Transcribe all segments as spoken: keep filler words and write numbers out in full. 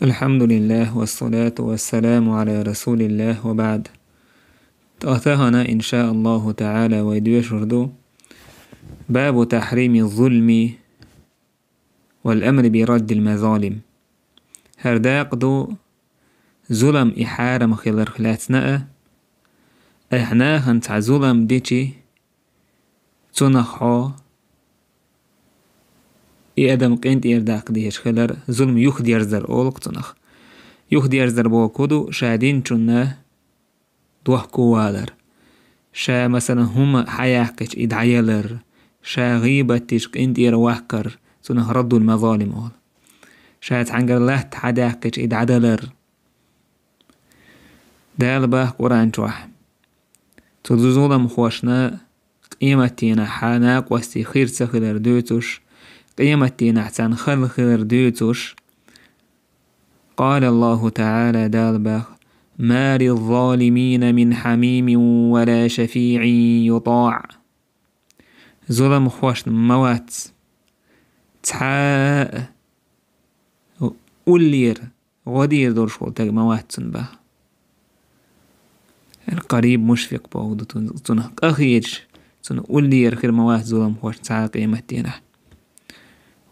الحمد لله والصلاة والسلام على رسول الله وبعد. Тахана, إن شاء الله تعالى, вай доьшур ду باب تحريم الظلم والأمر برد المظالم. ХӀара дакъа ду зулам и хьарам хиларх лаьцна а, айхьа нахана цхьа зулам дичи, цунах хьо и адам къинтӀера даккха дезаш хилар, зулам юхадерзар олу-кх цунах. Юхадерзар бохург хӀун ду? Ша динчунна дохко валар. Ша, масалан, хӀума хьаяьккхича и дӀаялар. Ша гӀийбат дича къинтӀера ваккхар, цунах раддул мазалим олу. Ша цхьаьнгара латта хьадаьккхича и дӀадалар. Дала боху Къуръан чохь: цу зуламхошна къематдийнахь накъостий хир ца хилар дуьйцуш, къематдийнахь царна хала хилар дуьйцуш, قال الله تعالى, Дала боху: ما للظالمين من حميم ولا شفيع يطاع. Зуламхошна ма вац цхьа а уллера, гӀо дийр долуш волу таг ма вац цунна боху. Къариб мушфикъ боху ду цунах, къахеташ, цунна уллера хир ма вац зуламхошна цхьа а къематдийнахь.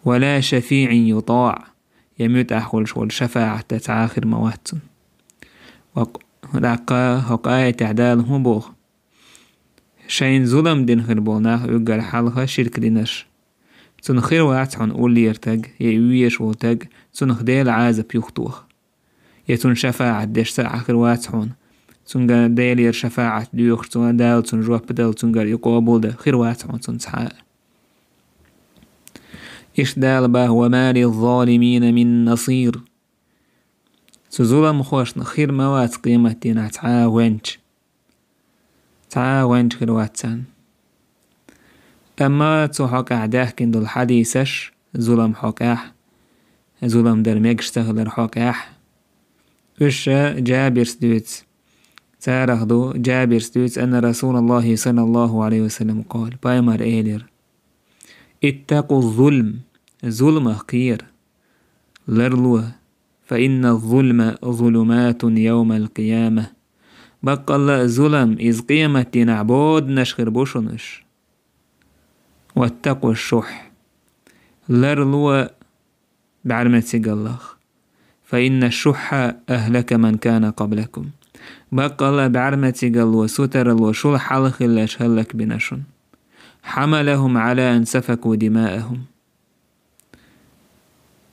ولا شفيع يطاع, я муьтӀахь волуш волу шафаӀат дан цхьа а хир ма вац цунна. Ва даккха хӀокху аятехь Дала хӀун боху? Шайна зулам дина хир болу нах уьггар хьалха ширк динарш. Цунна хир вац хьуна уллера таг, я и везаш волу таг, цунах Дела Ӏазап юхатоха. Я цунна шафаӀат деш ца а хир вац хьуна. Цуьнга Делера шафаӀат доьхуш, цо Дала цунна жоп дала, цуьнгара и къобал дан хир вац хьуна цунна цхьа а. Иштта Дала боху: وما للظالمين من نصير. Цу зуламхошна хир ма вац къематдийнахь цхьа а гӀоьнча. Цхьа а гӀоьнча хир вац царна. Амма цу хьокъехь даьхкина долу хьадисаш, зулам хьокъехь, зулам дар мегаш ца хилар хьокъехь, уьш Джабирс дуьйцу. Царах ду, Джабирс дуьйцу: أن رسول الله صلى الله عليه وسلم قال, пайхамар элира: اتقوا الظلم, зуламах кхера, ларло, فإن الظلم ظلمات يوم القيامة. Баккъалла а зулам, иза къематдийнахь боданаш хир бу шуна уьш. واتقوا الشح. Ларло бӀаьрмецигаллах. فإن الشح أهلك من كان قبلكم. Баккъалла а бӀаьрмецигалло, сутаралло шул хьалха хилларш хӀаллакбина шуна. حملهم على أن سفكوا دماءهم.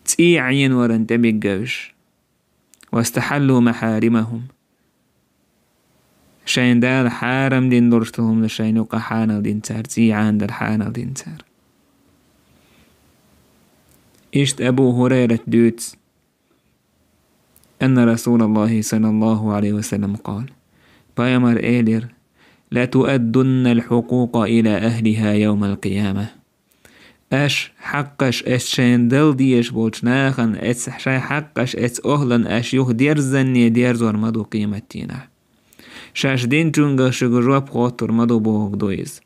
ЦӀий Ӏеноран тӀе бигга уьш. واستحلوا محارمهم. Шайна Дала хьарам дина долуш долу хӀума шайна юкъа хьанал дина цара, цӀий Ӏанадар хьанал дина цара. Иштта Абу ХӀурайрат дуьйцу: أن رسول الله صلى الله عليه وسلم قال, пайхамар элира: لتؤدن الحقوق إلى أهلها يوم القيامة. Аша хьакъаш, аша шайна дала дезаш болчу нахана, аша шайн хьакъаш, аша охӀлан аша юха дерзанне дерзор ма ду къематдийнахь. Шаьш динчуьнга шуьга жоп хоттур ма ду бохург ду иза.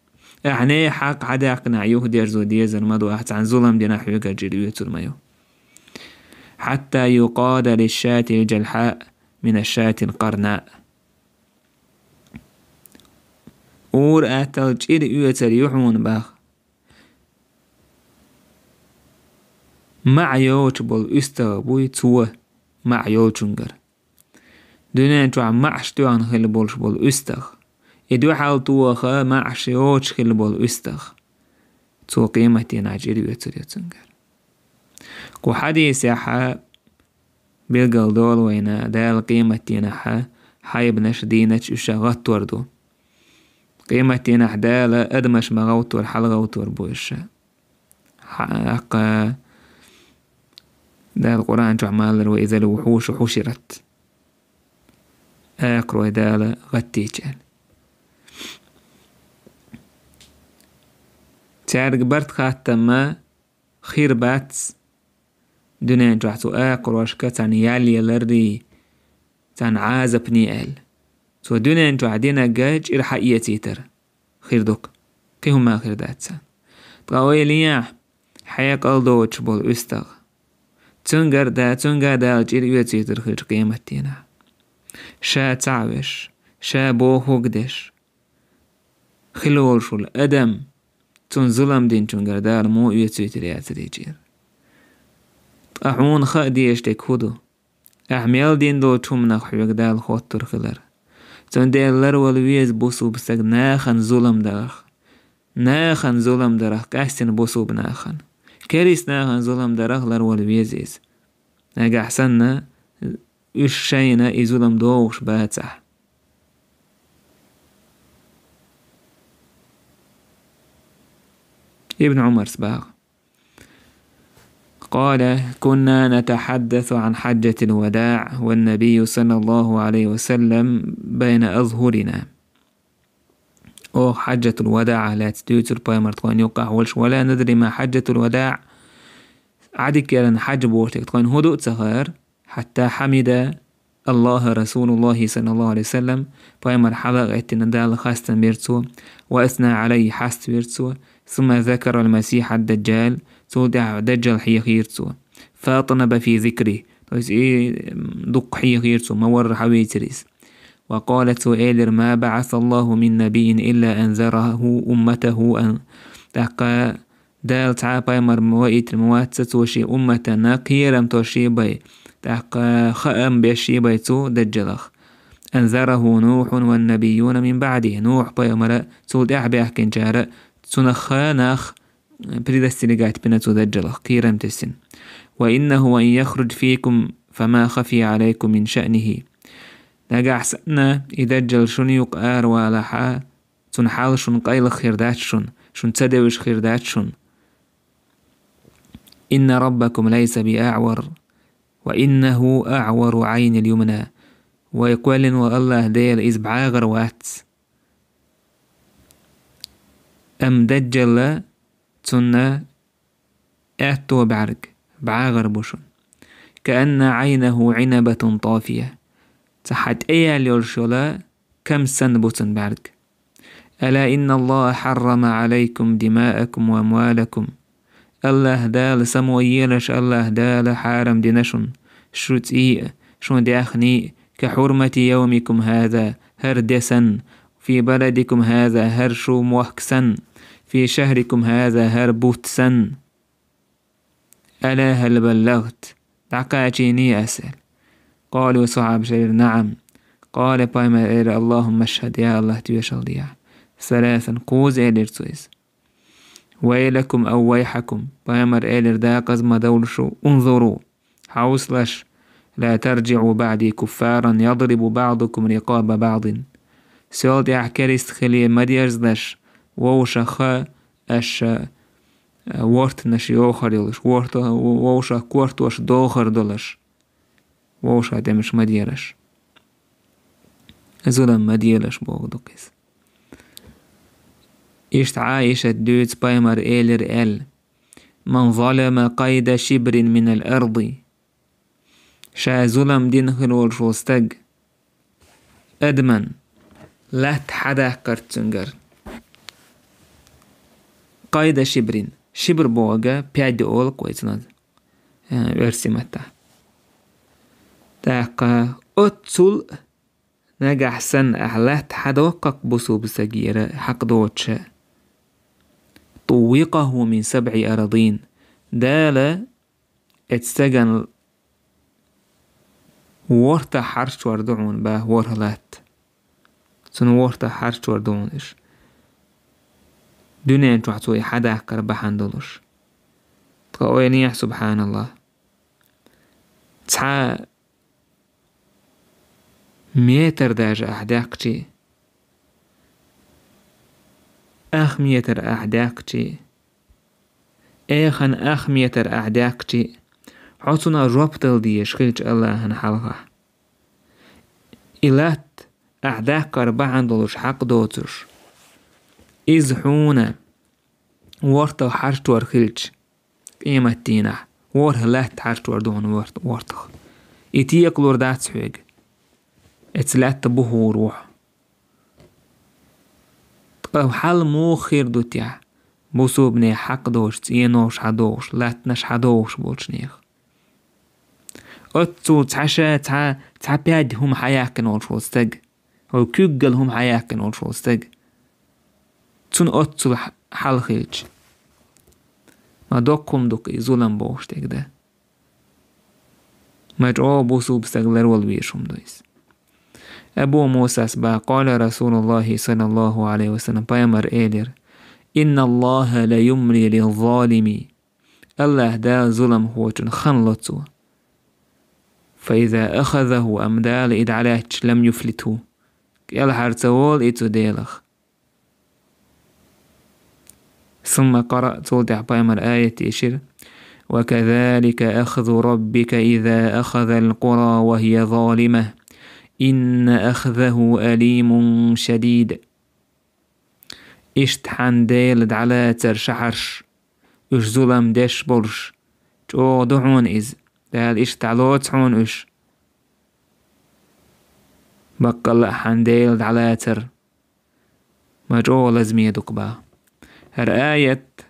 Ахьа нехан хьакъ хьадаьккхинехь юха дерзо дезар ма ду, ахьа цхьана зулам динехь хьоьгара чӀир оьцур ма ю. حتى يقاد للشاة الجلحاء من الشاة القرناء. Ур-атталла чӀир оьцур ю хьуна боху. МаӀа йоцуш болу уьстагӀ буй цо, маӀа йолчуьнгара. Дуьнен чохь маӀаш тоьхна хилла болуш болу уьстагӀ. И дуьхьал тоха маӀаш йоцуш хилла болу уьстагӀ. Цо къематдийнахь чӀир оьцур ю цуьнгара. Кху хьадисехь билгал долу вайна, Дала къематдийнахь хьайбанаш, дийначу уьш гӀаттор ду. Къематдийнахь Дала адамаш ма гӀовттор, хьалагӀовттор бу уьш. Хьакха Дала Къуръан чохь ма аллара: وإذا الوحوش حشرت. Акхарой Дала гӀаттийча аьлла. Цаьрга барт хаттамма хир бац дуьнен чохь цу акхарошка царна ял яларрий, царна Ӏазапний аьлла. Цо дуьнен чохь динарг чӀир хьаэцийтар хир ду-кх, кхин хӀума хир дац царна. Ткъа ойла е, хьекъал доцуш болу уьстагӀ, Цуьнгара да, цуьнга Дала чӀир оьцуьйтур хилча къематдийнахь. Ша цхьаъ веш, ша бохург деш хила волуш волу адам, цунна зулам динчуьнгара Дала муха оьцуьйтур яцара и чӀир? Ткъа хьуна хаа дезаш дерг хӀун ду? Ахь мел дина долчу хӀуманах хьоьга Дала хоттур хилар. Цундела ларвала веза бусулба стаг нахана зулам дарах. Нахана зулам дарах, къаьстина бусулба нахана. Керист нахана зулам дарах ларвала веза иза. Нагахь санна, уьш шайна и зулам догӀуш бацахь. Ибн Умарс баха: قال: كنا نتحدث عن حجة الوداع والنبي صلى الله عليه وسلم بين أظهرنا. Оха хьаджатул вадаӀ лаьцна дуьйцура пайхамар тхойна юккъахь волуш: ولا ندري ما حجة الوداع. Ӏадикеран хьаджа бохург тхойна хӀун ду а ца хаьара. حتى حمد الله رسول الله صلى الله عليه وسلم. Пайхамар хьала а гӀеттина, Далла хастам бира цо, وأثنى عليه, хьаставира цо, ثم ذكر المسيح الدجال, цул тӀаьхьа Даджал хьехийра цо. فأطنب في ذكره, то есть и, м, дукха хьехийра цо, ма-варра хьавийцира иза. وقال, цо элира: ما بعث الله من نبي إلا أنذره أمته أن. ТӀаккха Дала цхьа а пайхамар ма ваийтина ма вац цо шен умматана кхерам тосуш бен, тӀаккха хаам беш бен цо Даджалах. أنذره نوح والنبيون من بعده. Нухь пайхамара, цул тӀаьхьа баьхкинчара, цунах нах предостерегать бина цо Даджалах, кхерам тесна. وإنه إن يخرج فيكم فما خفي عليكم من شأنه. Нагахь санна и Даджал шуна юкъа аравалахь, цуьнан хьал шуна къайлаха хир дац шуна, шуна ца девзаш хир дац шуна. إن ربكم ليس بأعور، وإنه أعور عين اليمنى. Вай кхоьллина волу АллахӀ Дела иза бӀагӀар вац. Амма Даджал цуьнан аьтто бӀаьрг бӀагӀар бу шуна. كأن عينه عنبة طافية. Цхьа тӀеяьлла йолуш йолу кам санна бу цуьнан бӀаьрг. ألا إن الله حرم عليكم دماءكم وأموالكم. АллахӀ Дала, само елаш, АллахӀ Дала хьарам дина шуна шун цӀий а, шун даьхний а, كحرمة يومكم هذا, хӀара де санна, في بلدكم هذا, хӀара шун мохк санна, في شهركم هذا, хӀара бутт санна. ألا هل بلغت؟ ДӀакхачийний ас аьлла. قالوا, сахьабаша элира: نعم. قال, пайхамара элира: اللهم اشهد, я АллахӀ, тоьшалла дехьа. ثلاثا, кхузза элира цо иза. ويلكم أو ويحكم, пайхамара элира: декъаза ма довла шу, انظروا, хьовсалаш, لا ترجعوا بعدي كفارا يضرب بعضكم رقاب بعض. Сол тӀаьхьа керист хиле ма дерзалаш, вовшах аша, э, вортанаш йохор йолуш, ворта-, вовшах кортош дохор долуш, вовшах тӀемаш ма делаш. Зулам ма делаш бохург ду иза. Иштта Ӏайшата дуьйцу, пайхамара элира аьлла: من ظلم قيد شبر من الأرض. Ша зулам дина хир волуш волу стаг адаман латта хьадаккхарца цуьнгара. Къайда шибрин. Шибр бохург пядь олу-кх вай цунах, э, оьрсийн маттахь. ТӀаккха оццул нагахь санна ахь латта хьадоккху-кх бусулба стагера хьакъ доцуша. طوقه من سبع أراضين. Дала оцу стагана вортах хьарчор ду хьуна бах ворхӀ латта. Цунна вортах хьарчор ду хьуна уьш. Дуьнен чохь цо и хьадаккхар бахьана долуш. Тхан ойла ехьа, субхьаналлахӀ. Цхьа метр даже ахь даьккхичи, ах метр ахь даьккхичи, эхан ах метр ахь даьккхичи, хьо цунах жоп дала дезаш хилча АллахӀан хьалха. И латта ахь даккхар бахьана долуш хьакъ доцуш, иза хьуна вортах хьарчор хилча, къематдийнахь ворхӀ латта хьарчор ду хьуна ворт-, вортах. И текхалур дац хьоьга. Эца лаьтта бухур ву хьо. Ткъа хьал муха хир ду техь, бусулбане хьакъ доцуш, цӀеношха хьадогӀуш, латтанашха хьадогӀуш болчу нехан? Оццул цхьа ша, цхьа, цхьа пӀаьдда хӀума хьаяьккхина волуш волу стаг, хӀо куьйггал хӀума хьаяьккхина волуш волу стаг, цунна оццул хьал хилча, ма доккха хӀума ду-кх и зулам бохуш дерг дан. Ма чӀогӀа бусулба стаг ларвала везаш хӀума ду иза. Абу Мусас баха, къала Расулуллахи саллаллаху алейхи ва саллям, пайхамар элира: «Инналлаха ла юмли лиззалими». Аллаха Дала зуламхочун хан ло цо. «Фа иза ахазаху», амма Дала и дӀалаьтташ, «лам юфлитху», кӀелхьара ца волу и цу Делах. Сумма къара, цул тӀаьхьа пайхамар аят ишира: «Ва казалика ахзу раббика иза ахазал къура ва хия залима, инна ахзаху алимун шадид». Иштта хьан Дела дӀалацар шахьарш, уьш зулам деш болуш, чӀогӀа ду хьуна иза. Дала иштта дӀалоцу хьуна уьш. Баккъалла а хьан Дела дӀалацар ма чӀогӀа лазаме ду-кх баха. ХӀара аят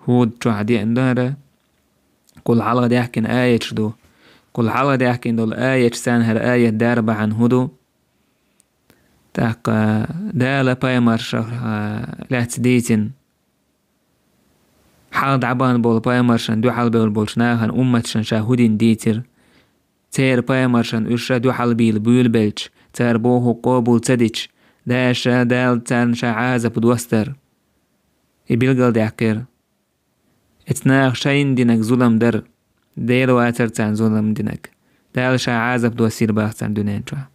ХӀуд чохь деана ду хӀара. Кхул хьалха даьхкина аяташ ду. Кхул хьалха даьхкина долу аяташ, царна хӀара аят дара бахьана хӀун ду? ТӀаккха Дала пайхамаршах лаьцна дийцина, хьалха дӀабахана болу пайхамаршна дуьхьал бевлла болчу нахана умматашна ша хӀун дина дийцира. Церан пайхамаршна уьш ша дуьхьал бийла буьйлабелча, цара бохург къобал ца дича, Дала ша, Дала царна ша Ӏазап доссадара. И билгалдаьккхира. Эцу наха шайна динарг зулам дара, Дела вацара царна зулам динарг. Дала ша Ӏазап доссийра баха царна дуьнен чохь.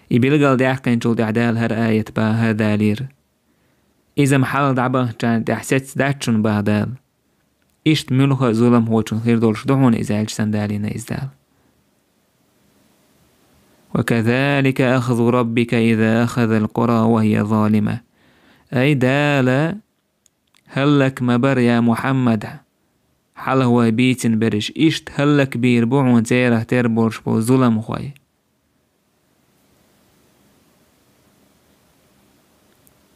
И билгалдаьккхинчул тӀаьхьа Дала хӀара аят баха хӀара далийра. Иза-м хьалха дӀабаханчарна тӀехь сецца дац шуна баха Дала. Иштта муьлхха а зуламхочун хир долуш ду хьуна иза аьлча санна далийна иза Дала. «Ва казалика ахзу раббика иза ахазал къура ва хия залима». Ай Дала хӀаллак ма бара, я Мухьаммад, хьалха вай бийцина берриш, иштта хӀаллак бийр бу хьуна церах тера болуш болу зуламхой.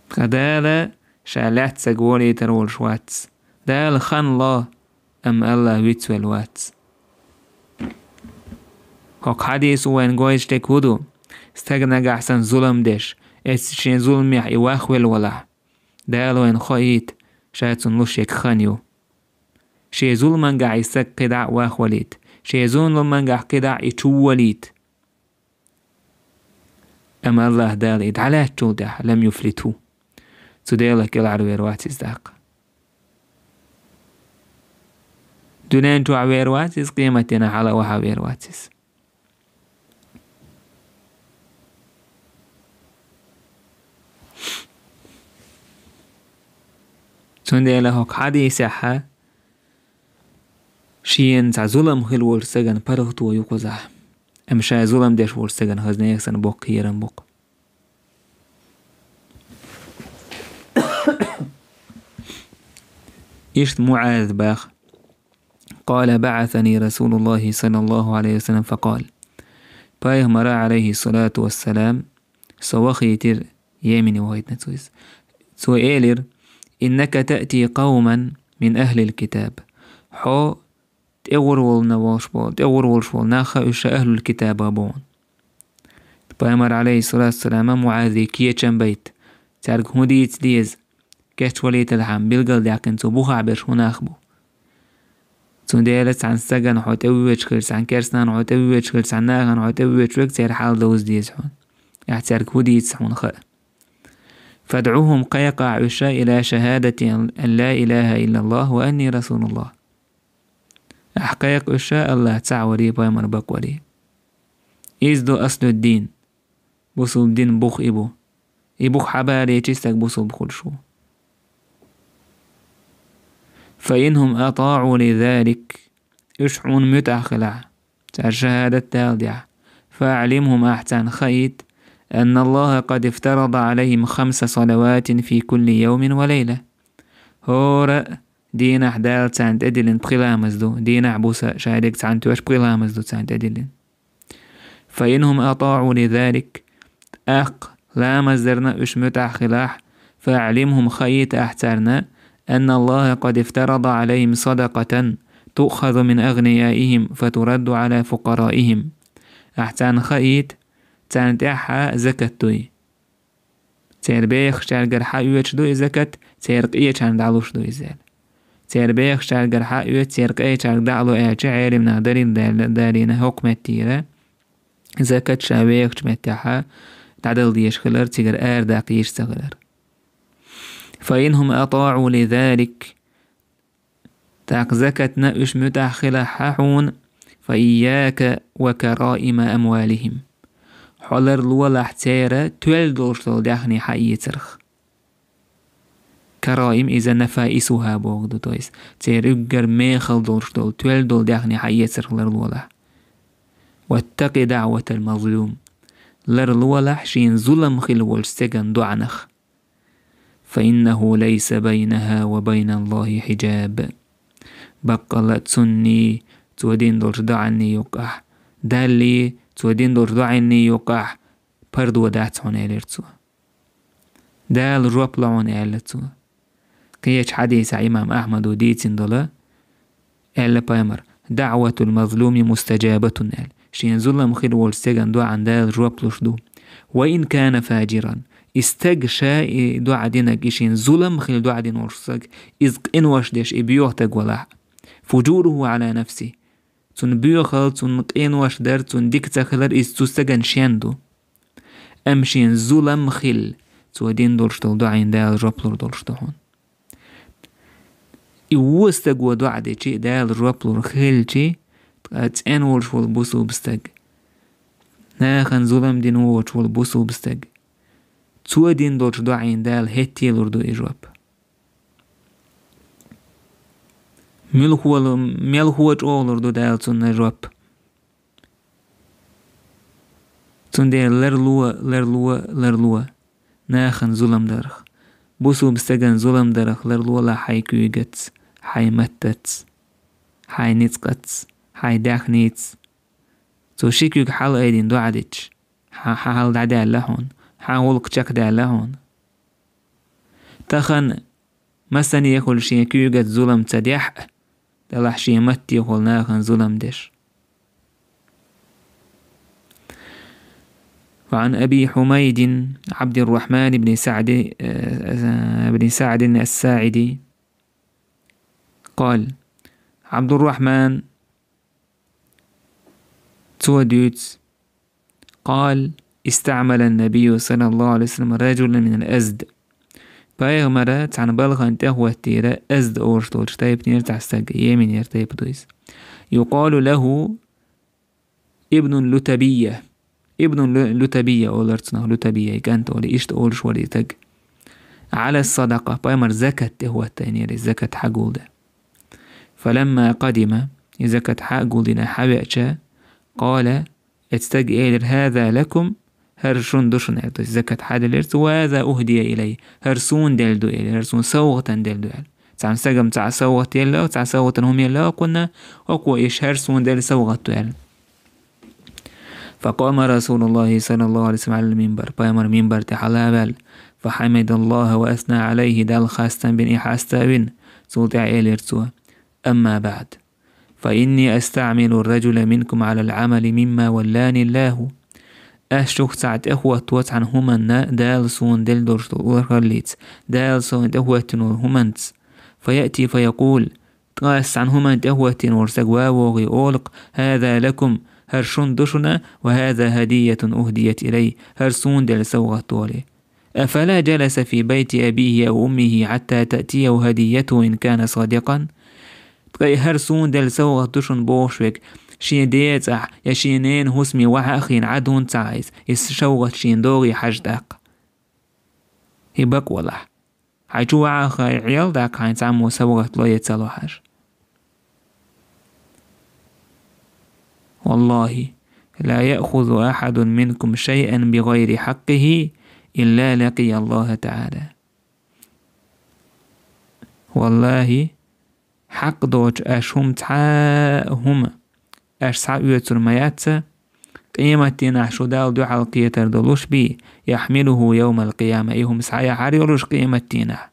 Ткъа Дала ша лаьцна стаг волийтар волуш вац. Дала хан ло, амма Аллах вицвелла вац. ХӀокху хьадисо вайна гойтуш дерг хӀун ду? Стаг нагахь санна зулам деш, эццу шен зуламех и вахвелла валахь, Дала вайна хоийта, ша цунна луш ерг хан ю. Шен зуламангахь и стаг кхидӀа а вахвалийта, шен зуламангахь кхидӀа а и чуввалийта. Амма Аллах Дала и дӀалаьцначул тӀаьхьа, лам юфлитху. Цу Делах кӀелхьарвер вац иза тӀаккха. Дуьнен чохь вер вац иза, къематдийнахь хьала а вахьа вер вац иза. Цундела хӀокху хьадисехь шена цхьа зулам хила волчу стагана паргӀато ю кхузахь. Амма ша зулам деш волчу стагана хаза нехан санна боккха кхерам бу-кх. Иштта МуӀаз баха: «Къала баӀасани Расулуллахи саллаллаху алейхи ва саллям факъал». Пайхамара, алейхи салату вассалам, со вахийтира, Йемене вахийтина цо иза. Цо элира: «Иннака таъти къавман мин ахлил китаб». Хьо тӀегӀур волна волуш бо-, тӀегӀур волуш волу нах а уьш ахлул китаба бу. Пайхамар, алейхиссалату вассалам, МуӀазе кечам байта, цаьрга хӀун дийца деза, кечвалийталахьама билгалдаьккхина цо бухахь берш хӀун нах бу. Цундела цхьана стагана хьо тӀевоьдуш хилча, цхьана керстанана хьо тӀевоьдуш хилча, цхьана нахана хьо тӀевоьдуш верг церан хьал довза деза хьуна. Ахь цаьрга хӀун дийца хьуна хаа. «ФадӀухум», кхайкхахь уьш, «иля шахадати ан ла илаха иллаллах ва анни расулуллах». Ахь кхайкха уьш Аллах цхьаъ варий, пайхамар бакъ варий. Иза ду аслуддин. Бусулба дин бух и бу. И бух хьабалийча стаг бусулба хуьлуш ву. «Фа инхум атаӀу ли залик». Уьш хьуна муьтӀахь хилахь, цара шахӀадат далдехь, «фа аӀлимхум», ахь царна хаийта, «анна Аллаха къад ифтарада Ӏалайхим хамса салаватин фи кулли явмин ва лайла». ХӀора а дийнахь Дала царна тӀедиллина пхи ламаз ду, дийнахь буса шадерг цхьаьна тоьш пхи ламаз ду царна тӀедиллина. «Фа инхум атаӀу ли залик», тӀаккха ламаз дарна уьш муьтӀахь хилахь, «фа аӀлимхум», хаийта ахь царна, «анна Аллаха къад ифтарада Ӏалайхим садакъатан», تؤخذ من أغنيائهم فترد على فقرائهم. Ахь царна хаийта, царна тӀехьа закат дуй. Церан бехачаьргара хьаоьцуш ду и закат, церан къечарна дӀалуш ду иза аьлла. Церан бехачаьргара хьаоьцу, церан къечаьрга дӀалу аьлча, Ӏелимнаха далил далийна хӀокху меттера, закат ша вехачу меттехьа дӀадала дезаш хилар, цигара арадаккха йиш ца хилар. فإن هم أطاعوا لذلك. ТӀаккха закатна уьш муьтӀахь хилахь хьуна, فإياك وكرائم أموالهم. Хьо ларлолахь церан тоьлла долуш долу даьхни хьаэцарх. Караим иза нафаисуха боху ду, то есть церан уггар мехала долуш долу, тоьлла долу даьхни хьаэцарх ларлолахь. واتق دعوة المظلوم. Ларлолахь шена зулам хилла волчу стеган доӀанах. فإنه ليس بينها وبين الله حجاب. Баккъалла а цунний, цо дина долчу доӀанний юккъахь, Даллий, цо дина долчу доӀанний юккъахь пардо дац хьуна, элира цо. Дала жоп ло хьуна, аьлла цо. Кхечу хьадисехь имам Ахьмадо дийцина долу, аьлла пайхамар: دعوة المظلوم مستجابة аьлла. Шена зулам хир волчу стеган доӀан Дала жоп луш ду. وإن كان فاجرا. И стаг ша и доӀа динарг, и шена зулам хилла доӀа дина волуш стаг, иза къинош деш, и боьха стаг валахь. فجوره على نفسه. Цунна боьхалла, цунна къинош дар, цунна дика ца хилар, иза цу стагана шен ду. Амма шена зулам хилла, цо дина долуш долу доӀийн Дала жоп лур долуш ду хьуна. И вон стаго доӀа дичи, Дала жоп лур хилчи, ткъа цӀена волуш волу бусулба стаг, нахана зулам дина воцуш волу бусулба стаг, цо дина долчу доӀийн Дала хӀетте лур ду и жоп. Муьлхо, мелхо чӀогӀа лур ду Дала цунна жоп. Цундела ларло, ларло, ларло нахана зулам дарх, бусулба стеган зулам дарх ларлолахь хьайн куьйгаца, хьайн маттаца, хьайн ницкъаца, хьайн даьхница. Цо ши куьг хьалаайдина доӀа дичи, хьан хьал дӀадаьлла хьуна, хьан гӀуллакх чекхдаьлла хьуна. Тахана массане а хуьлу шен куьйгаца зулам ца дехь а, делахь шен матте хуьлу нахана зулам деш. وعن أبي حميد عبد الرحمن بن سعد، بن سعد الساعدي قال: Абдуррахман, цо дуьйцу, قال: استعمل النبي صلى الله عليه وسلم رجلا من الأزد. Пайхамара цхьана балхана тӀехӀоттийра Азд олуш долчу тайпанера цхьа стаг, Йеменера тайпа ду иза. يقال له ابن لتبية. Ибн Лу-, Лутабия олар цунах, Лутабия кӀант олий, иштта олуш вара и стаг. على الصدقة, пайхамар закат тӀехӀоттийнера, и закат хьагулда. فلما قدم, и закат хьагулдина хьавеача, قال, эцу стага элира: هذا لكم, хӀара шун ду шуна, аьлла, то есть закат хьаделира цо, وهذا أهدي إلي, хӀара суна делла ду, элира, хӀара суна совгӀатан делла ду, аьлла. Цхьана стагана цхьа совгӀат елла, цхьа совгӀатан хӀума елла кхунна, хӀокхо иша хӀара суна делла совгӀат ду, аьлла. فقام رسول الله صلى الله عليه وسلم على المنبر, пайхамар минбар тӀе хьала а ваьлла, فحمد الله وأثنى عليه, Далла хастам бина, и хьаста а вина, цул тӀаьхьа элира цо: أما بعد, فإني أستعمل الرجل منكم على العمل مما ولاني الله. Ас шух цхьа тӀехӀотто цхьана хӀуманна, Дала суна делла долуш долу урхаллица, Дала суна тӀехӀоттина волу хӀуманца. فيأتي فيقول, ткъа ас цхьана хӀуманна тӀехӀоттийна волу стаг ван вогӀий олу-кх: هذا لكم, хӀара шун ду шуна, وهذا هدية أهديت إلي, хӀара суна делла совгӀат ду олий. أفلا جلس في بيت أبيه أو أمه حتى تأتيه هديته إن كان صادقا؟ Ткъа и хӀара суна делла совгӀат ду шуна бохуш верг, шен ден цӀахь я шен ненан хӀусаме вахьа а хиъна, Ӏад хӀунда ца Ӏа иза, иза совгӀат шена догӀий хьажа тӀаккха. И бакъ валахь. Хьайн чу вахьа а хиъна, Ӏел даккха хьайн цхьаммо совгӀат ло я ца ло хьажа. والله لا يأخذ أحد منكم شيئا بغير حقه إلا لقي الله تعالى. Валлахи, хьакъ доцу аша хӀума цхьа а хӀума аша схьаоьцур ма яц, къематдийнахь шу Далла дуьхьал кхетар долуш бий, يحمله يوم القيامة, и хӀума схьаяхьар йолуш къематдийнахь.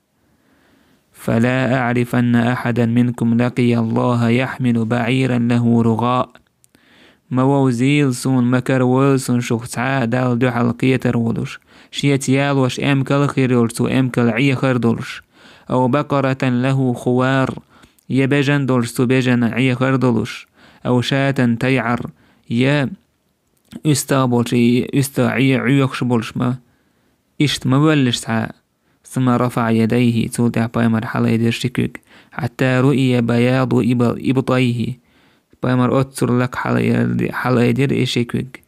فلا أعرفن أحدا منكم لقي الله يحمل بعيرا له رغاء. Ма вовзийла суна, ма каравойла суна шух цхьа а Далла дуьхьал кхетар волуш, шеца ялош эмкал а хир йолуш, цо эмкал Ӏехар долуш, أو بقرة له خوار, я бежан долуш, цо бежан Ӏехар долуш, أو شاة تيعر, я уьстагӀ болчу, и уьстагӀ Ӏе-, Ӏоьхуш болуш ма, иштта ма воьллуш цхьа а. ثم رفع يديه, цул тӀаьхьа пайхамар хьалаайдира ши куьг, حتى رؤي بياض إب-, إبطيه. Пайхамар оццур лакха хьалаайдира и ши куьг.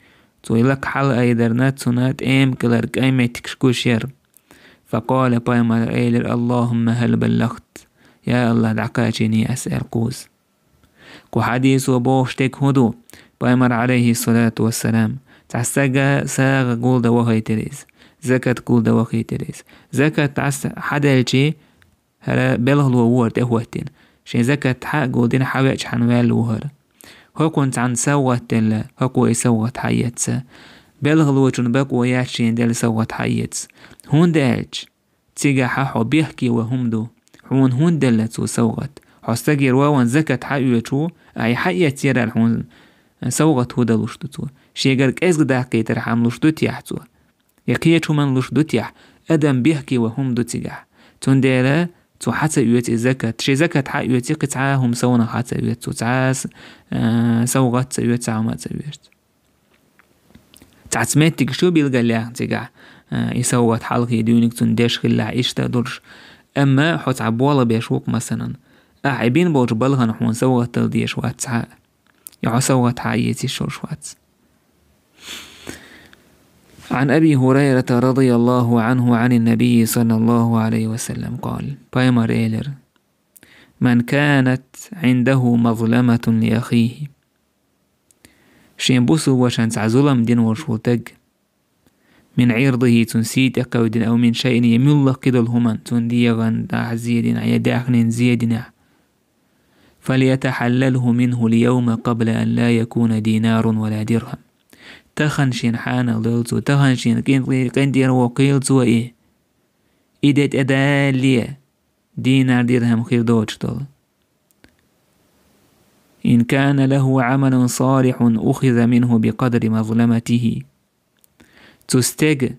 Цо и лакха хьалаайдарна, цунна тӀемкалара кӀайн меттигаш гуш яра. فقال, пайхамар элира: اللهم هل بلغت؟ Я АллахӀ, дӀакхачийний ас аьлла кхуза. Кху хьадисо бохуш дерг хӀун ду? Пайхамар, Ӏалайхиссалату вассалам, цхьа стага сагӀа гулдан вахийтира иза, закат гулдан вахийтира иза. Закат Ӏас хьаделчи, хӀара белхало ву хӀара тӀехӀоттийна. Шен закат хьа а гулдина, хьавеача хьан ваьлла ву хӀара. ХӀокхунна цхьанна совгӀат делла, хӀокхо и совгӀат хьаэца. Белхалочун бакъо яц шена делла совгӀат хьаэца. ХӀунда аьлча, цигахь хьо бехке ван хӀума ду. Хьуна хӀунда делла цо совгӀат? Хьо стагера вован закат хьаоьцуш ву, ай хьаэцъярал хьуна совгӀат хӀун дан луш ду цо? Шегара кӀезга даккхийтархьама луш ду техь цо? Я кхечу хӀуманна луш ду техь? Адам бехке ван хӀума ду цигахь. Цундела цо хьа ца оьцу и закат. Шен закат хьаоьцу, кхин цхьа а хӀума совнах хьа ца оьцу цо, цхьа а, а, совгӀат ца оьцу, цхьа хӀума ца оьцу. Цхьацца меттигаш ю билгалъяьхна цигахь, а, и совгӀат хьалхе дуьйниг цунна деш хилалахь иштта а долуш. Амма хьо цхьа болх беш ву-кх, масалан, ахьа и бина болчу балхана хьуна совгӀат дала дезаш вац цхьа а. Я хьо совгӀат хьаэца йиш йолуш вац. عن أبي هريرة رضي الله عنه عن النبي صلى الله عليه وسلم قال, пайхамар элира: من كانت عنده مظلمة لأخيه. Шен бусулба вашас цхьа зулам дина волуш ву стаг. من عرضه, цуьнан сий тӀе кхевдина, أو من شيء, я муьлхха кхидолу хӀуманна, цуьнан дегӀан тӀехь зен динехь, я даьхнин зен динехь. فليتحلله منه اليوم قبل أن لا يكون دينار ولا درهم. Тахана шена хьанал дойла цо, тахана шена къин-, къинтӀера воккхийла цо и. И де тӀедалале, динар-дирхам хир доцуш долу. إن كان له عمل صالح أخذ منه بقدر مظلمته. Цу стеган,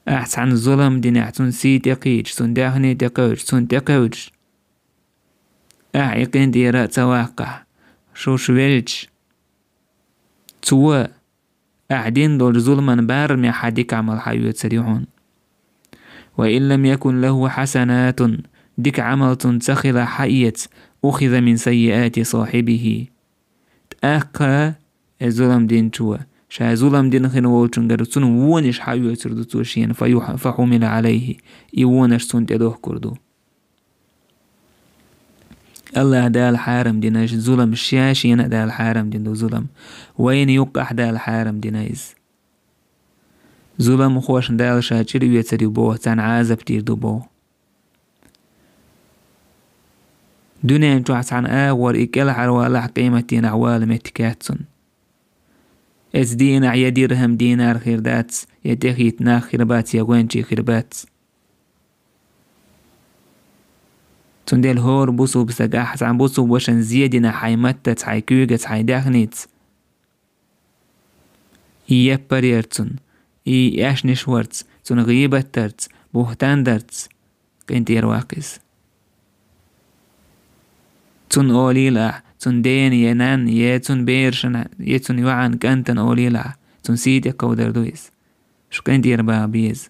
ахь цхьанна зулам динехь, цунна сий тӀекхийдаш, цунна даьхни тӀекхевдаш, цунна тӀекхевдаш, ахь и къинтӀера а ца ваккхахь, шуьш велча, цо ахь дина долчу зуламан барамехь хьан дика Ӏамал хьаоьцур ю хьуна. وإن لم يكن له حسنات, дика Ӏамал цунна ца хилахь хьаэца, أخذ من سيئات صاحبه. ТӀаккха и зулам динчо, ша зулам дина хин волчуьнгара цунна вонаш хьаоьцур ду цо шена, فيح-, فحمل عليه, и вонаш цунна тӀедохкур ду. АллахӀ Дала хьарам динарш зулам ша шена а Дала хьарам дина ду зулам. Вайна юккъахь Дала хьарам дина иза. Зуламхошна Дала ша чӀир оьцур ю боху, царна Ӏазап дийр ду боху. Дуьнен чохь цхьана агӀор и кӀелхьарвалахь, къематдийнахь вала меттиг яц цунна. Эцу дийнахь я дирхам, динар хир дац, я тӀехӀитта нах хир бац, я гӀоьнчий хир бац. Цундела хӀора бусулба стаг, ахь цхьана бусулба вашана зен динехь, хьайн маттаца, хьайн куьйгаца, хьайн даьхница, и яппар ярца цунна, и аьшнаш варца, цунна гӀийбат дарца, бухӀтан дарца, къинтӀера ваккха иза. Цунна олийла ахь, цунна дена я нанна, я цунна берашна, я цунна йоӀана, кӀантана олийла ахь, цунна сий тӀекховдар ду иза. Шу къинтӀера баха беза.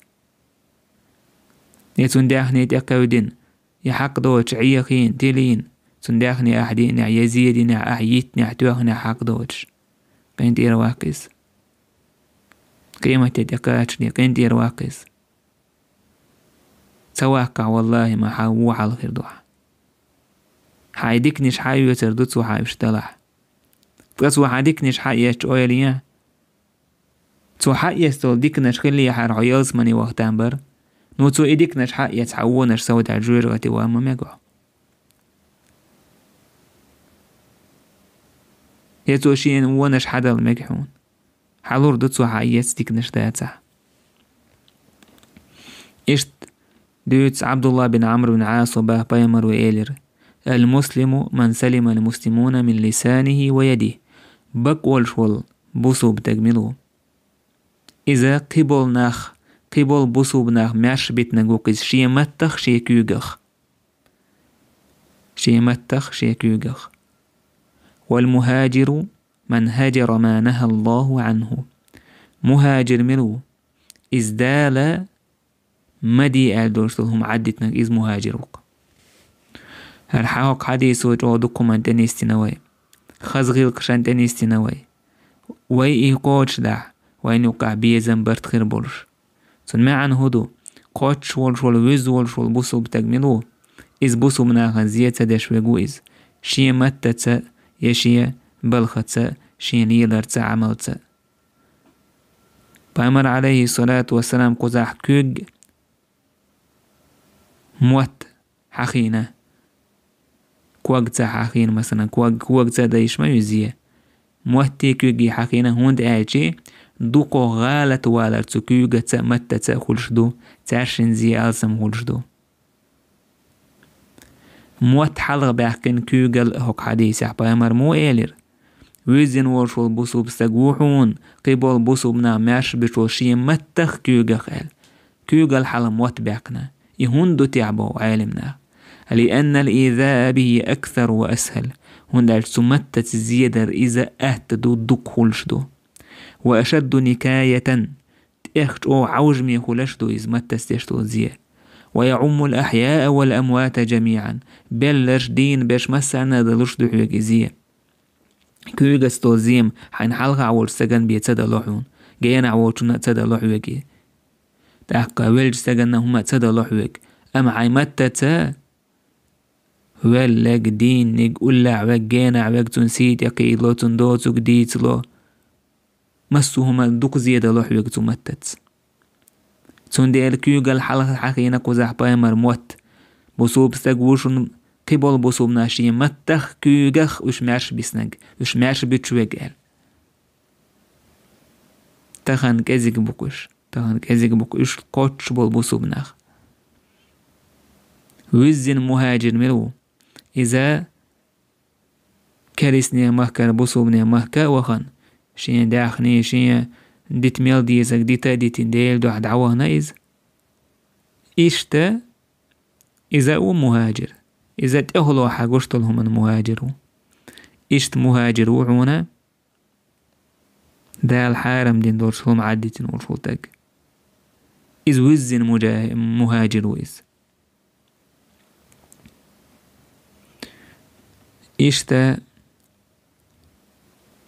Я цунна даьхни тӀекхевдина, я хьакъ доцуш Ӏехийна, тилийна, цунна даьхни ахь диънехь, я зен динехь, ахь йиттинехь, тоьхнехь хьакъ доцуш. КъинтӀера ваккха иза. Къематде тӀекхачарний къинтӀера ваккха иза. Ца ваккхахь, валлахӀи, ма хьан вон хьал хир ду хьан. Хьайн диканаш хьаоьцур ду цо хьан уьш далахь. Ткъа цо хьан диканаш хьаэцча ойла е. Цо хьаэцна долу диканаш хиллехьара, хьо ялсамане вахтан бара. Ну, цо и диканаш хьаэца, хьан вонаш совдаьлла жоьжахате ван ма мега хьо. Я цо шена вонаш хьадала мега хьуна. Хьалур ду цо хьан эца диканаш дацахь. Иштта Дуьйцу Ӏабдулла бин Ӏамр бин Ӏасо баха пайхамаро элира: «Ал-муслиму ман салима ал-муслимуна мин лисанихи ва ядихи». Бакъ волуш волу бусулба стаг мила ву? Иза кхиболу нах, кхиболу бусулба нах маьрша битинарг ву-кх иза шен маттах, шен куьйгах. Шен маттах, шен куьйгах. «Вал мухаджиру ман хаджара ма нахаллаху анху». Мухаджир мила ву? Иза Дала ма де аьлла долуш долу хӀума Ӏаддитинарг, иза мухаджир ву-кх. ХӀара хьан хӀокху хьадисо чӀогӀа дукха хӀуманна тӀенисдина вай. Хаза гӀиллакхашна тӀенисдина вай. Вай и кхочушдахь, вайна юккъахь безам, барт хир болуш. Цуьнан маьӀна хӀун ду? Кхоччуш волуш волу, вуьзна волуш волу бусулба стаг мила ву? Иза бусулба нахана зен ца деш верг ву иза. Шен маттаца я шен балхаца, шен леларца, Ӏамалца. Пайхамар, алейхиссалату вассалам, кхузахь куьг, мотт хьахийна. Когца хьахийна, масалан, ког, когца дайша ма ю зен. Мотти куьгги хьахийна, хӀунда аьлча дукха гӀалат валар цу куьгаца а, маттаца а хуьлуш ду, цаьршинна зен алсам хуьлуш ду. Мотт хьалха баьккхина куьйгал а хӀокху хьадисехь пайхамар муха элира: «Вуьззина волуш волу бусулба стаг ву хьуна, кхиболу бусулба нах маьрша буьтуш волу шен маттах, куьйгах», – аьлла. Куьйгал хьалха мотт баьккхина. И хӀунда ду техь боху Ӏелимнаха? «Лианнал изаа бихи аксар ва асхал». ХӀунда аьлча цу маттаца зен дар иза атта ду, дукха хуьлуш ду. «Ва ашадду никаятан». ТӀех чӀогӀа Ӏовжаме хуьлуш ду иза маттаца деш долу зен. «Ва яӀуммул ахьяа вал амвата жамиӀан». Белларш, дийна берш массарна а далуш ду хьоьга и зен. Куьйгаца долу зен хьайна хьалха волчу стагана бен ца дало хьуна, генахь волчунна а ца дало хьоьга и. ТӀаккха веллачу стаганна хӀума а ца дало хьоьга. Амма хьайн маттаца велларг, дийнниг, уллехь верг, генахь верг, цуьнан сий тӀе кхиало, цуьнан доцург дийцало. Массо а хӀума дукха зен дало хьоьга цу маттаца. Цундела куьйгал хьалха хьахийна кхузахь пайхамар мотт. Бусулба стаг ву шуна, кхиболу бусулба нах шен маттах, куьйгах уьш маьрша биснарг, уьш маьрша буьтуш верг аьлла. Тахана кӀезиг бу-кх уьш, тахана кӀезиг бу-кх уьш кхоччуш болу бусулба нах. Вуьззина мухьаджир мила ву? Иза керистанийн махкара бусулбанийн махка а вахана, шен даьхний, шен дита мел дезарг дита а дитина, Делан дуьхьа дӀавахана иза. Иштта иза а ву мухьаджир. Иза тӀехула хьан гуш долу хӀуманна мухьаджир ву. Иштта мухьаджир ву хьуна Дала хьарам дина долуш хӀума Ӏаддитина волуш волу стаг. Иза вуьззина мужа-, мухьаджир ву иза. Иштта